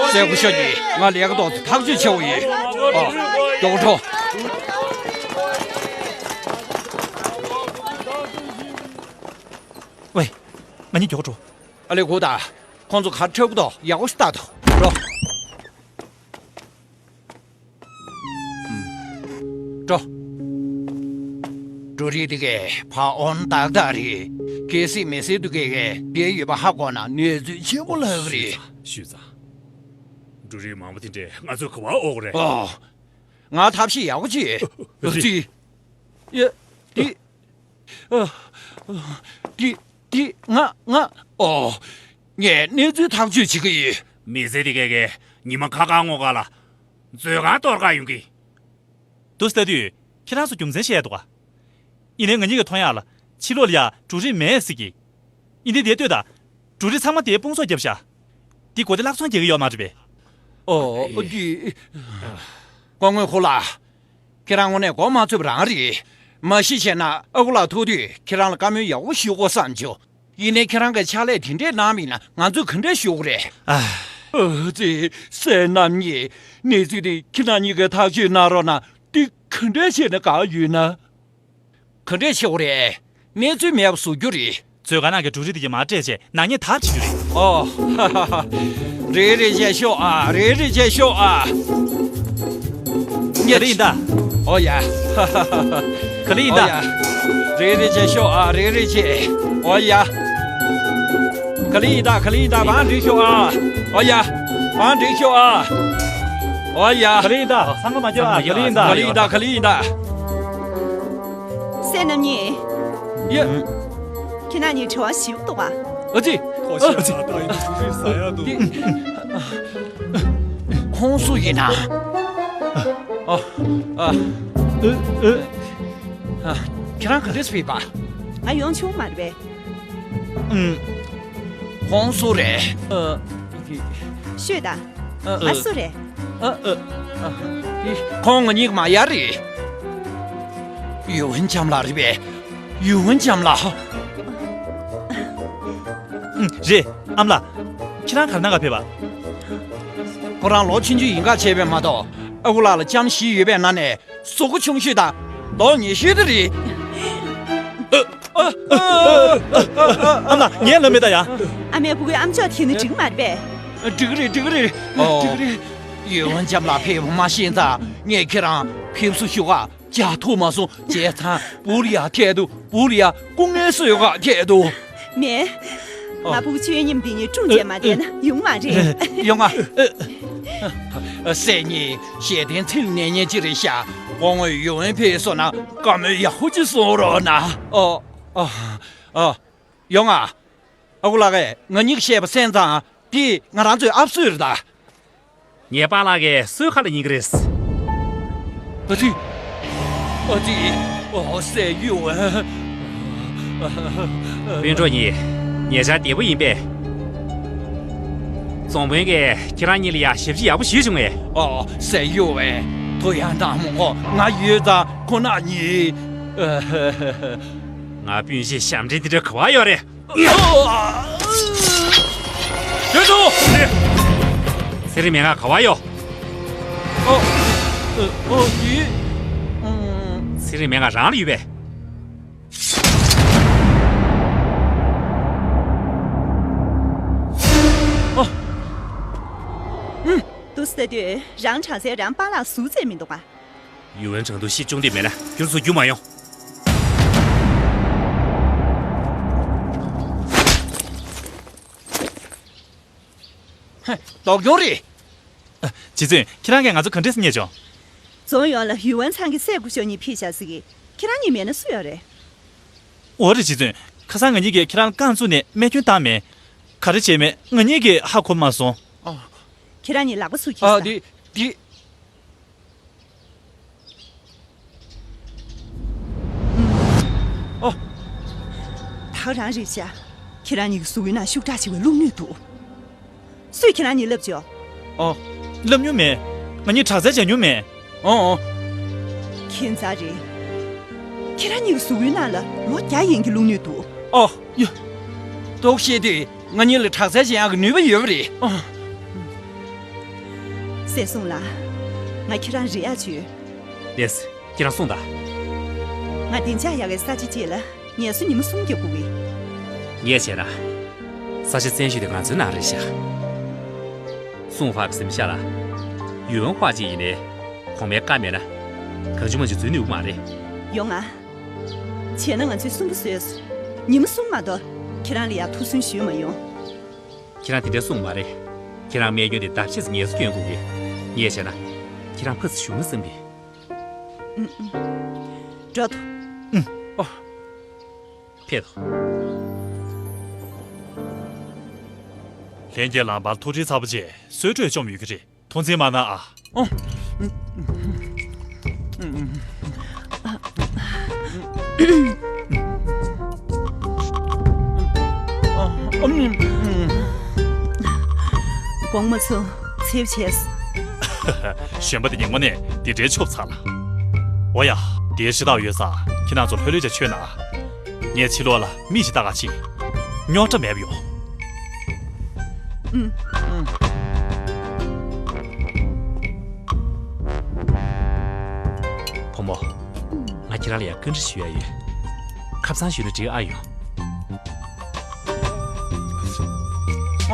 སྲས་སྐུ་ཞབས་ཀྱིས་ང་ལས་ཀ་ཐོག་ཐག་གཅོད་བྱེད་དགོས་ཡོད། ཨ། མགྱོགས་པོ་འགྲོ། ཝེ། ང་གཉིས་མགྱོགས་པོ་འགྲོ། ཨ་ལེ་གོ་ད། ཁོང་ཚོ་གར་འཁྲབ་ཀྱི་འདུག། ཡག་པོ་ཞིག་ལྟ་དང་། འགྲོ། འགྲོ། འབྲུ་རིགས་དེ་གས་ཕར་འོང་ཏག་ཏག་རེད། གལ་སྲིད་མི་སེར་དེ་གས་གས་འདིར་ཡོད་པ་ཧ་གོ་ན་གནས་ཚུལ་ཆེན་པོ་ལྷག་གི་རེད། ཞུས་ཙང་། འབྲུ་རིགས་མང་པོ་དེ་འདྲས་ང་ཚོས་ག་པར་འོག་རེད། ཨོ། ང་ཐབས་ཤེས་ཡག་པོ་ཅིག་རེད། ཅི། ཡ། འདི། ཨ། འདི། འདི། ང་། ང་། ཨོ། ངས་གནས་ཚུལ་ཐག་གཅོད་བྱེད་ཀྱི་ཡོད། མི་སེར་དེ་གས་གས་ཉི་མ་ཁ་ཁ་སྔོ་ཁ་ལ། མཛོད་ཁང་གཏོར་ག་ཡོང་གི། འདུག་སེ་ལྟ་དུས་ཁྱེད་རང་ཚོ་རྒྱུ་མཚན་བཤད་འདུག་ག། ཡིན་ནའི་ང་གཉིས་ཀྱིས་མཐོང་ཡག་ལ་ཕྱི་ལོགས་ལ་ཡ་འབྲུ་རིགས་མེད་ཟེར་གི། ཡིན་ནའི་དེ་ལྟོས་དང་། འབྲུ་རིགས་ཚང་མ་དེའི་དཔུང་ཚོགས་བརྒྱབ་ཤག། འདི་གོ་དེ་ལག་ཚོང་རྒྱག་གི་ཡོད་མ་རེད་པས། ཨོ། འདི། སྐུ་ངོ་ཁོ་ལགས། ཁྱེད་རང་དངོས་གནས་མགོ་མ་ཚོས་པ་རང་རེད། མ་གཞི་བྱས་ན་ཨ་ཁུ་ལགས་ཐུག་དུས་ཁྱེད་རང་ལ་བཀའ་མོལ་ཡག་པོ་ཞུ་དགོས་བསམ་བྱུང་། ཡིན་ནའི་ཁྱེད་རང་གིས་ཕྱག་ལས་དེ་འདྲས་གནང་མིན་ན་ང་ཚོས་ག་འདྲས་ཞུ་དགོས་རེད། ཨ། ཨ་ཙི། སྲས་རྣམ་གཉིས། གནས་ཚུལ་དེ་ཁྱེད་རང་གཉིས་ཀྱིས་ཐག་གཅོད་གནང་རོགས་གནང་། འདི་ག་འདྲས་བྱས་ན་དགའ་ཡོད་ན། ག་འདྲས་བྱེད་དགོས་རེད། གནས་ཚུལ་མེད་པ་བཟོ་རྒྱུ་རེད། མཛོད་ཁང་ནང་གི་འབྲུ་རིགས་དེ་གས་མར་སྤྲད་བྱས་ནག་ཉེས་དག་བྱེད་རྒྱུ་རེད། ཨོ། རེད་རེད་བྱས་ཤོག་ཨ། རེད་རེད་བྱས་ཤོག་ཨ། ག་ལེ་ཡིན་ད། ཨོ་ཡ། ག་ལེ་ཡིན་ད། ཨོ་ཡ། རེད་རེད་བྱས་ཤོག་ཨ། རེད་རེད་བྱས། ཨོ་ཡ། ག་ལེ་ཡིན་ད། ག་ལེ་ཡིན་ད། བང་སྒྲིག་ཤོག་ཨ། ཨོ་ཡ། བང་སྒྲིག་ཤོག་ཨ། ཨོ་ཡ། ག་ལེ་ཡིན་ད། ཚང་མ་མ་བརྗེད་ཨ། ག་ལེ་ཡིན་ད། ག་ལེ་ཡིན་ད། ག་ལེ་ཡིན་ད། སྲས་རྣམ་གཉིས། ཡ། ཁྱེད་རྣམ་གཉིས་བྲེལ་བ་ཞེ་པོ་འདུག་པ། ཨ་ཙི། ཨ་ཙི། ཁོང་སུ་ཡིན་ན། ཨ། ཨ། ཨ། ཁྱེད་རང་ག་འདྲས་ཕེབས་པ། ང་ཡོང་ཆོག་མ་རེད་པས། ཨུམ། ཁོང་སུ་རེད། ཨ། ཤོད་ད། ཨ། ང་སུ་རེད། ཨ། ཨ། ཨ། ཁོང་ང་གཉིས་མ་ཡ་རེད། ཡུ་ཝེན་ལྕམ་ལགས་རེད་པས། ཡུ་ཝེན་ལྕམ་ལགས། ཨུམ། རེད། ཨ་མ་ལགས། ཁྱེད་རང་ག་རེ་གནང་ག་ཕེབས་པ། ཁོ་རང་ལོ་ཆུང་ཆུང་ཡིན་ག་བྱས་པས་མ་གཏོགས་ཨ་ཁུ་ལགས་ལ་ལྕམ་བཞི་ཡོད་པའི་ནང་ནས་གཟུགས་པོ་ཆུང་ཤོས་དང་། མདོག་ཉེས་ཤོས་དེ་རེད། ཨ་མ་ལགས། ངས་ལབ་མེད་ད་ཡ། ཨ་མའི་བུ་གུའི་ཨམ་ཅོག་དེ་ནི་འགྲིག་མ་རེད་པས། འགྲིག་རེད། འགྲིག་རེད། ཨོ། འགྲིག་རེད། ཡུ་ཝེན་ལྕམ་ལགས་ཕེབས་མ་ཤེས་ཙང་ངས་ཁྱེད་རང་ཕེབས་བསུ་ཞུ་ག་མཇལ་ཐུབ་མ་སོང་། བྱས་ཙང་བུ་ལ་ཡ་ཐད་དུ། བུ་ལ་ཡ་སྐུ་ངལ་གསོ་ག་ཐད་དུ། མེད། ཨོ། ང་བུ་གུ་ཆོས་ཉམས་འདི་གཉིས་བཀྲུངས་བྱས་མ་བསྡད་ན་ཡོང་མ་རེད། ཡོང་ང་། སྲས་གཉིས་ཞལ་འདོན་ཚིག་ནས་ཉན་ཅི་རེད་ཤག། སྐུ་ངོ་ཡུ་ཝེན་ཕེབས་སོང་ན་བཀའ་མོལ་ཡག་པོ་ཅིག་གསུང་རོགས་གནང་། ཨོ། ཨོ། ཨོ། ཡོང་ང་། ཨ་ཁུ་ལགས་ཀྱིས་ང་གཉིས་ཀྱིས་བཤད་པ་གསན་ཙང་། དེ་ང་རང་ཚོའི་ཨབ་སུའི་རེད་ད། ངའི་པཱ་ལགས་ཀྱིས་གསོལ་ཁ་ལ་ཉན་གི་རེད། ཨ་ཙི། ཨ་ཙི། ཨོ་སྲས་ཡུས་ཝེན། སྤུན་གྲོགས་གཉིས། ཉེ་ཆར་བདེ་པོ་ཡིན་པས། རྫོང་དཔོན་གྱིས་ཁྱེད་རང་གཉིས་ལ་ཡ་ཞབས་ཕྱི་ཡག་པོ་ཞུས་བྱུང་ངས། ཨོ་སྲས་ཡུས་ཝེན། ཐུ་ཡང་དང་མོ་ཁོ་ང་ཡོད་ཙང་ཁོ་ན་གཉིས། ང་སྤུན་མཆེད་ཞབས་འདྲེན་འདི་འདྲ་ག་བ་ཡོད་རེད། ཡོད་དོ། ཚེ་རིང་མན་ངག་ག་བ་ཡོད། ཨོ། ཨོ་ཡིན། ཚེ་རིང་མན་ངག་རང་ལ་ཡོད་པས། ཨོ། ཏུ་སི་ད་དུས་རང་དྲག་ཚལ་རང་པཱ་ལགས་ཟུག་ཚད་མི་འདུག་ག་ཡུ་ཝེན་ཁྲང་ཏུ་ཤི་ཅུང་དེ་མེད་ན་རྒྱུན་སུ་རྒྱུ་མ་ཡོང་། ཧ། ལྡོག་མྱོང་རེད། རྗེ་བཙུན། ཁྱེད་རང་གིས་ང་ཚོ་ག་འདྲས་སེ་རྙེད་བྱུང་། རྫོང་ཡོངས་ལ་ཡུ་ཝེན་ཚང་གི་སྲས་སྐུ་ཞབས་གཉིས་ཕེབས་བཞག་ཟིག་གི་ཁྱེད་རང་གཉིས་མེད་ན་སུ་ཡོད་རེད། འོ་རེད་རྗེ་བཙུན། ཁ་སང་ང་གཉིས་ཀྱིས་ཁྱེད་རང་རྐང་བཙུགས་ནས་རྨས་སྐྱོན་བཏང་མེད། ག་རེ་བྱས་མེད་ང་གཉིས་ཀྱིས་ཧ་གོ་མ་སོང་། ཨ། ཁྱེད་རང་གཉིས་ལག་པ་སུ་འཁྱེར་ཨ་སོང་། དེ་དེ། ཨོ། ད་རང་རེད་ཤག་ཁྱེད་རང་གཉིས་ཀྱི་གཟུགས་པོའི་ནང་ཤུགས་དྲག་ཆེ་བའི་རླུང་ནུས་འདུག་སུས་ཁྱེད་རང་གཉིས་བསླབས་བྱོས། ཨོ། བསླབས་མྱོང་མེད། ང་གཉིས་དྲག་རྩལ་སྦྱང་མྱོང་མེད། ཨོ་ཨོ། ཁྱད་མཚར་རེད། ཁྱེད་རང་གཉིས་ཀྱི་གཟུགས་པོའི་ནང་ལ་ལོ་བརྒྱ་ཡན་གྱི་རླུང་ནུས་འདུག་ཨོ། ཡ། ལྟོགས་ཤེས་དེ། ང་གཉིས་ལ་དྲག་རྩལ་སྦྱང་ཡག་གི་ནུས་པ་ཡོད་པ་རེད། ཨ། སྲས་སྲུང་ལགས། ང་ཁྱེད་རང་རེ་ཡག་བྱོས། ལགས་སེ། ཁྱེད་རང་སོང་ད། ང་བདེ་འཇགས་ཡག་གི་ས་ཆ་གཅིག་ལ་ངལ་གསོ་ཉི་མ་གསུམ་རྒྱག་དགོས་ཀྱི། ངས་བྱས་ན། ས་ཆ་བཙན་ཤོས་དེ་ང་ཚོའི་ནང་རེད་ཤག་སྲུང་ཧྭ་གི་སེམས་ཤ་ལ། ཡུན་ཧྭ་ཅིག་ཡིན་ནའི། གོང་མའི་བཀའ་མེད་ན། གང་བྱུང་མང་བྱུང་འཛུལ་ནུས་ཀྱི་མ་རེད། ཡོང་ང་། བྱས་ན་ང་ཚོས་གསུང་གི་བཟོས་སོ། ཉི་མ་གསུམ་མ་གཏོགས་ཁྱེད་རང་ལ་ཡ་ཐུགས་སུན་ཞུས་མ་ཡོང་། ཁྱེད་རང་དེ་འདྲ་གསུངས་མ་རེད། ཁྱེད་རང་རྨས་སྐྱོན་དེ་ལྡབ་བཤད་ཙམ་ངལ་གསོ་སྐྱོན་དགོས་ཀྱི། ངས་བྱས་ན། ཁྱེད་རང་ཕར་ཚུར་བཞུགས་ན་བསམ་གི། ཨུམ་ཨུམ། འགྲོ་ཐུབ། ཨུམ། ཨོ། ཕེབས་དང་། ལྷན་རྒྱས་ལགས་ཕར་ཐུགས་ཁྲལ་ཚ་པོ་བྱས་གསོལ་སྤྲོད་བཅོམ་ཡོད་ཀྱི་རེད། ཐུགས་འཛེམ་མ་གནང་ཨ། ཨོ། དགོངས་མ་ཚོམས། ཚེ་བྱས། གཞོན་པ་དེ་ཉིན་མོ་ནས་དེ་འདྲའི་ཆོབ་ཚར་ལ། འོ་ཡ། དེའི་ཕྱི་ཐག་ཡོད་ས་ཁྱེད་རང་ཚོ་ལྷོད་ལྷོད་བྱས་ཆོད་ན། ངས་ཕྱི་ལོགས་ལ་མི་ཞིག་ལྟ་ག་ཕྱིན། རྙོག་དྲ་མེད་པ་ཡོང་། ཨུམ། བུ་མོ། ང་ཁྱེད་རང་ལ་ཡང་བཀའ་འདྲི་ཞུ་ཡ་ཡོད། ཁ་སང་ཞུས་ན་འགྲིག་ཨ་ཡོང་།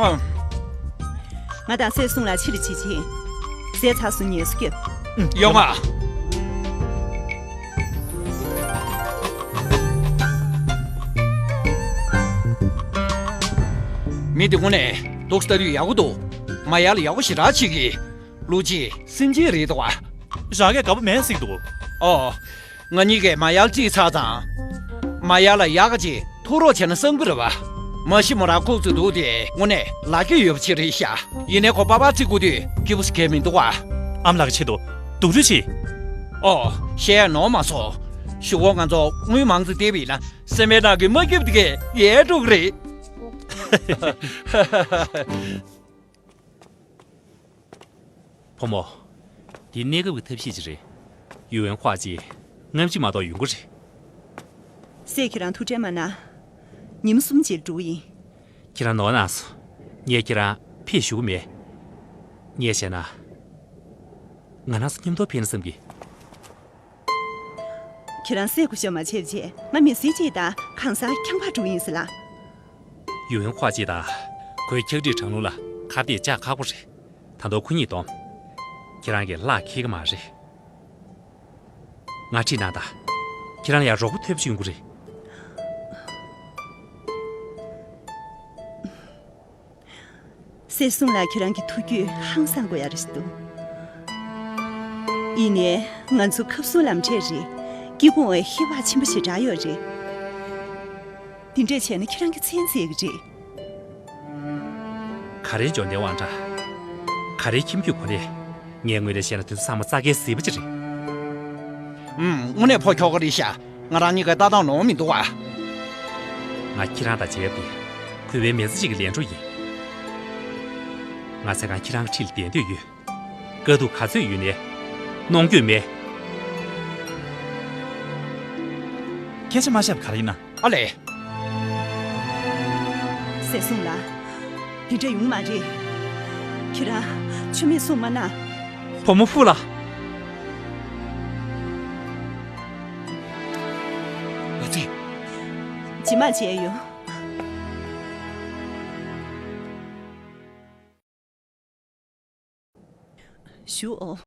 ཨ། ང་དང་སྲས་སྲུང་ལ་ཕྱིར་ཕྱིན་ཆད། ཟས་ཚར་སོང་ངལ་གསོ་རྒྱབ། ཡོང་ང་། མི་དེ་དངོས་གནས་འདུག་སེ་ལྟ་དུས་ཡག་པོ་འདུག་མ་ཡར་ལ་ཡག་པོ་ཞེ་དྲག་བྱེད་ཀྱི། ལོ་གཅིག་སེམས་ཅན་རེད་འདུག་བ། རང་གས་དགའ་པོ་མེད་ཟེར་གྱི་འདུག་ཨོ། ང་གཉིས་ཀས་མ་ཡར་བརྩིས་ཚར་ཙང་། མ་ཡར་ལ་ཡག་ག་ཅིག་ཐུག་རོགས་བྱས་ན་བསམ་གྱི་རེད་བ། མ་གཞི་མོ་རང་ཁུག་ཙམ་འདུག་དེ་དངོས་གནས་ལག་ཁྱེར་ཡོད་པ་ཅིག་རེད་ཤག་ཡིན་ནའི་ཁོ་པ་པར་བརྩི་དགོས་དུས་སྐྱིད་པོ་ཞིག་གས་མི་འདུག་བ། ཨ་མ་ལགས་ཀྱི་ཆེད་དུ་སྡུག་རུས་བྱེད། ཨོ། བཤད་ཡ་ནོར་མ་སོང་། གཞུག་གུ་ང་ཚོ་དངུལ་མང་ཙམ་བསྡད་པ་ཡིན་ན་སེམས་པའི་ནང་གི་མ་སྐྱིད་པ་དེ་གས་ཡལ་འགྲོ་གི་རེད། བུ་མོ། འདི་གནས་སྐབས་ཀྱི་ཐབས་ཤེས་ཅིག་རེད། ཡུ་ཝེན་ཧྭ་ཅིག་སྔ་ཕྱི་མ་གཏོགས་ཡོང་གི་རེད། སྲས་ཁྱེད་རང་ཐུགས་ཁྲལ་མ་གནང་། ཉིན་མོ་གསུམ་རྗེས་འགྲོ་གི་ཡིན། ཁྱེད་རང་ནོར་གནང་སོང་། ངས་ཁྱེད་རང་ཕེབས་ཞུ་གི་མེད། ངས་བྱས་ན། ང་རང་ཚོ་མཉམ་དུ་ཕེབས་ན་བསམ་གི། ཁྱེད་རང་སྲས་སྐུ་ཞབས་མ་བྱེད་བྱས་ང་མི་སེར་གཅིག་དང་གང་ཟག་རྐྱང་པར་འགྲོ་ཡིན་ཟེར་ལ། ཡུ་ཝེན་ཧྭ་ཅིག་དང་ཁོའི་ཕྱག་བྲིས་གྲང་རླུང་ལ་ཁ་གཏད་བཅག་ཁག་པོ་རེད། ད་དུང་ཁོ་གཉིས་བསྡོམས། ཁྱེད་རང་གིས་ལག་འཁེལ་གི་མ་རེད། ང་ཁྲིད་གནང་དང་། ཁྱེད་རང་ལ་ཡང་རོགས་པ་ཐོབ་བྱུང་གི་རེད། སྲས་སྲུང་ལགས་ཁྱེད་རང་གི་ཐུགས་རྒྱུད་ཧང་སང་དགོས་ཡ་རེད་འདུག་ཡིན་ནའི་ང་ཚོ་ཁབ་སུ་ལམ་འཕྲད་རེད། སྐྱིད་ཁོངས་འོས་ཧེ་བག་ཕྱིན་པ་ཞེ་དྲག་ཡོད་རེད། དེ་འདྲས་བྱས་ན་ཁྱེད་རང་གི་མཚན་རྩེ་གི་རེད། ཁ་ ག་རེའི་འབྱོར་ལྡན་དབང་དྲག་ག་རེའི་ཁྱིམ་རྒྱུད་གོ་ལས། ངས་དངོས་གནས་བཤད་ན་དེ་ཚོ་ཚང་མ་རྩྭ་ཁའི་ཟིལ་པ་ཅིག་རེད། ཨུམ། དངོས་གནས་ཕོ་ཁྱོ་ག་རེད་ཤག་ང་རང་གཉིས་ཀའི་ལྟ་སྟངས་ནོར་མི་འདུག་ཨ། ང་ཁྱེད་རང་དང་མཇལ་ཡ་དེ་གུས་པའི་མི་ཚེ་གཅིག་གི་ལས་འཕྲོ་ཡིན། ང་ཚེ་གང་ཁྱེད་རང་གི་འཁྲིས་ལ་བསྡད་འདོད་ཡོད། དཀའ་སྡུག་ག་ཚོད་ཡོད་ནའི་གནོང་འགྱོད་མེད། སྐད་ཆ་མ་བཤད་པ་ག་རེ་ཡིན་ན། ཨ་ལས། ཟས་སྲུང་ལ། དེ་འདྲ་ཡོང་མ་རེད། ཁྱེད་རང་ཆུ་མིག་སྲུང་མ་གནང་། བུ་མོ་ཕུག་ལ། ཨ་ཙི། ཇི་མ་བྱས་ཡོད། ཞུ་ཨོ།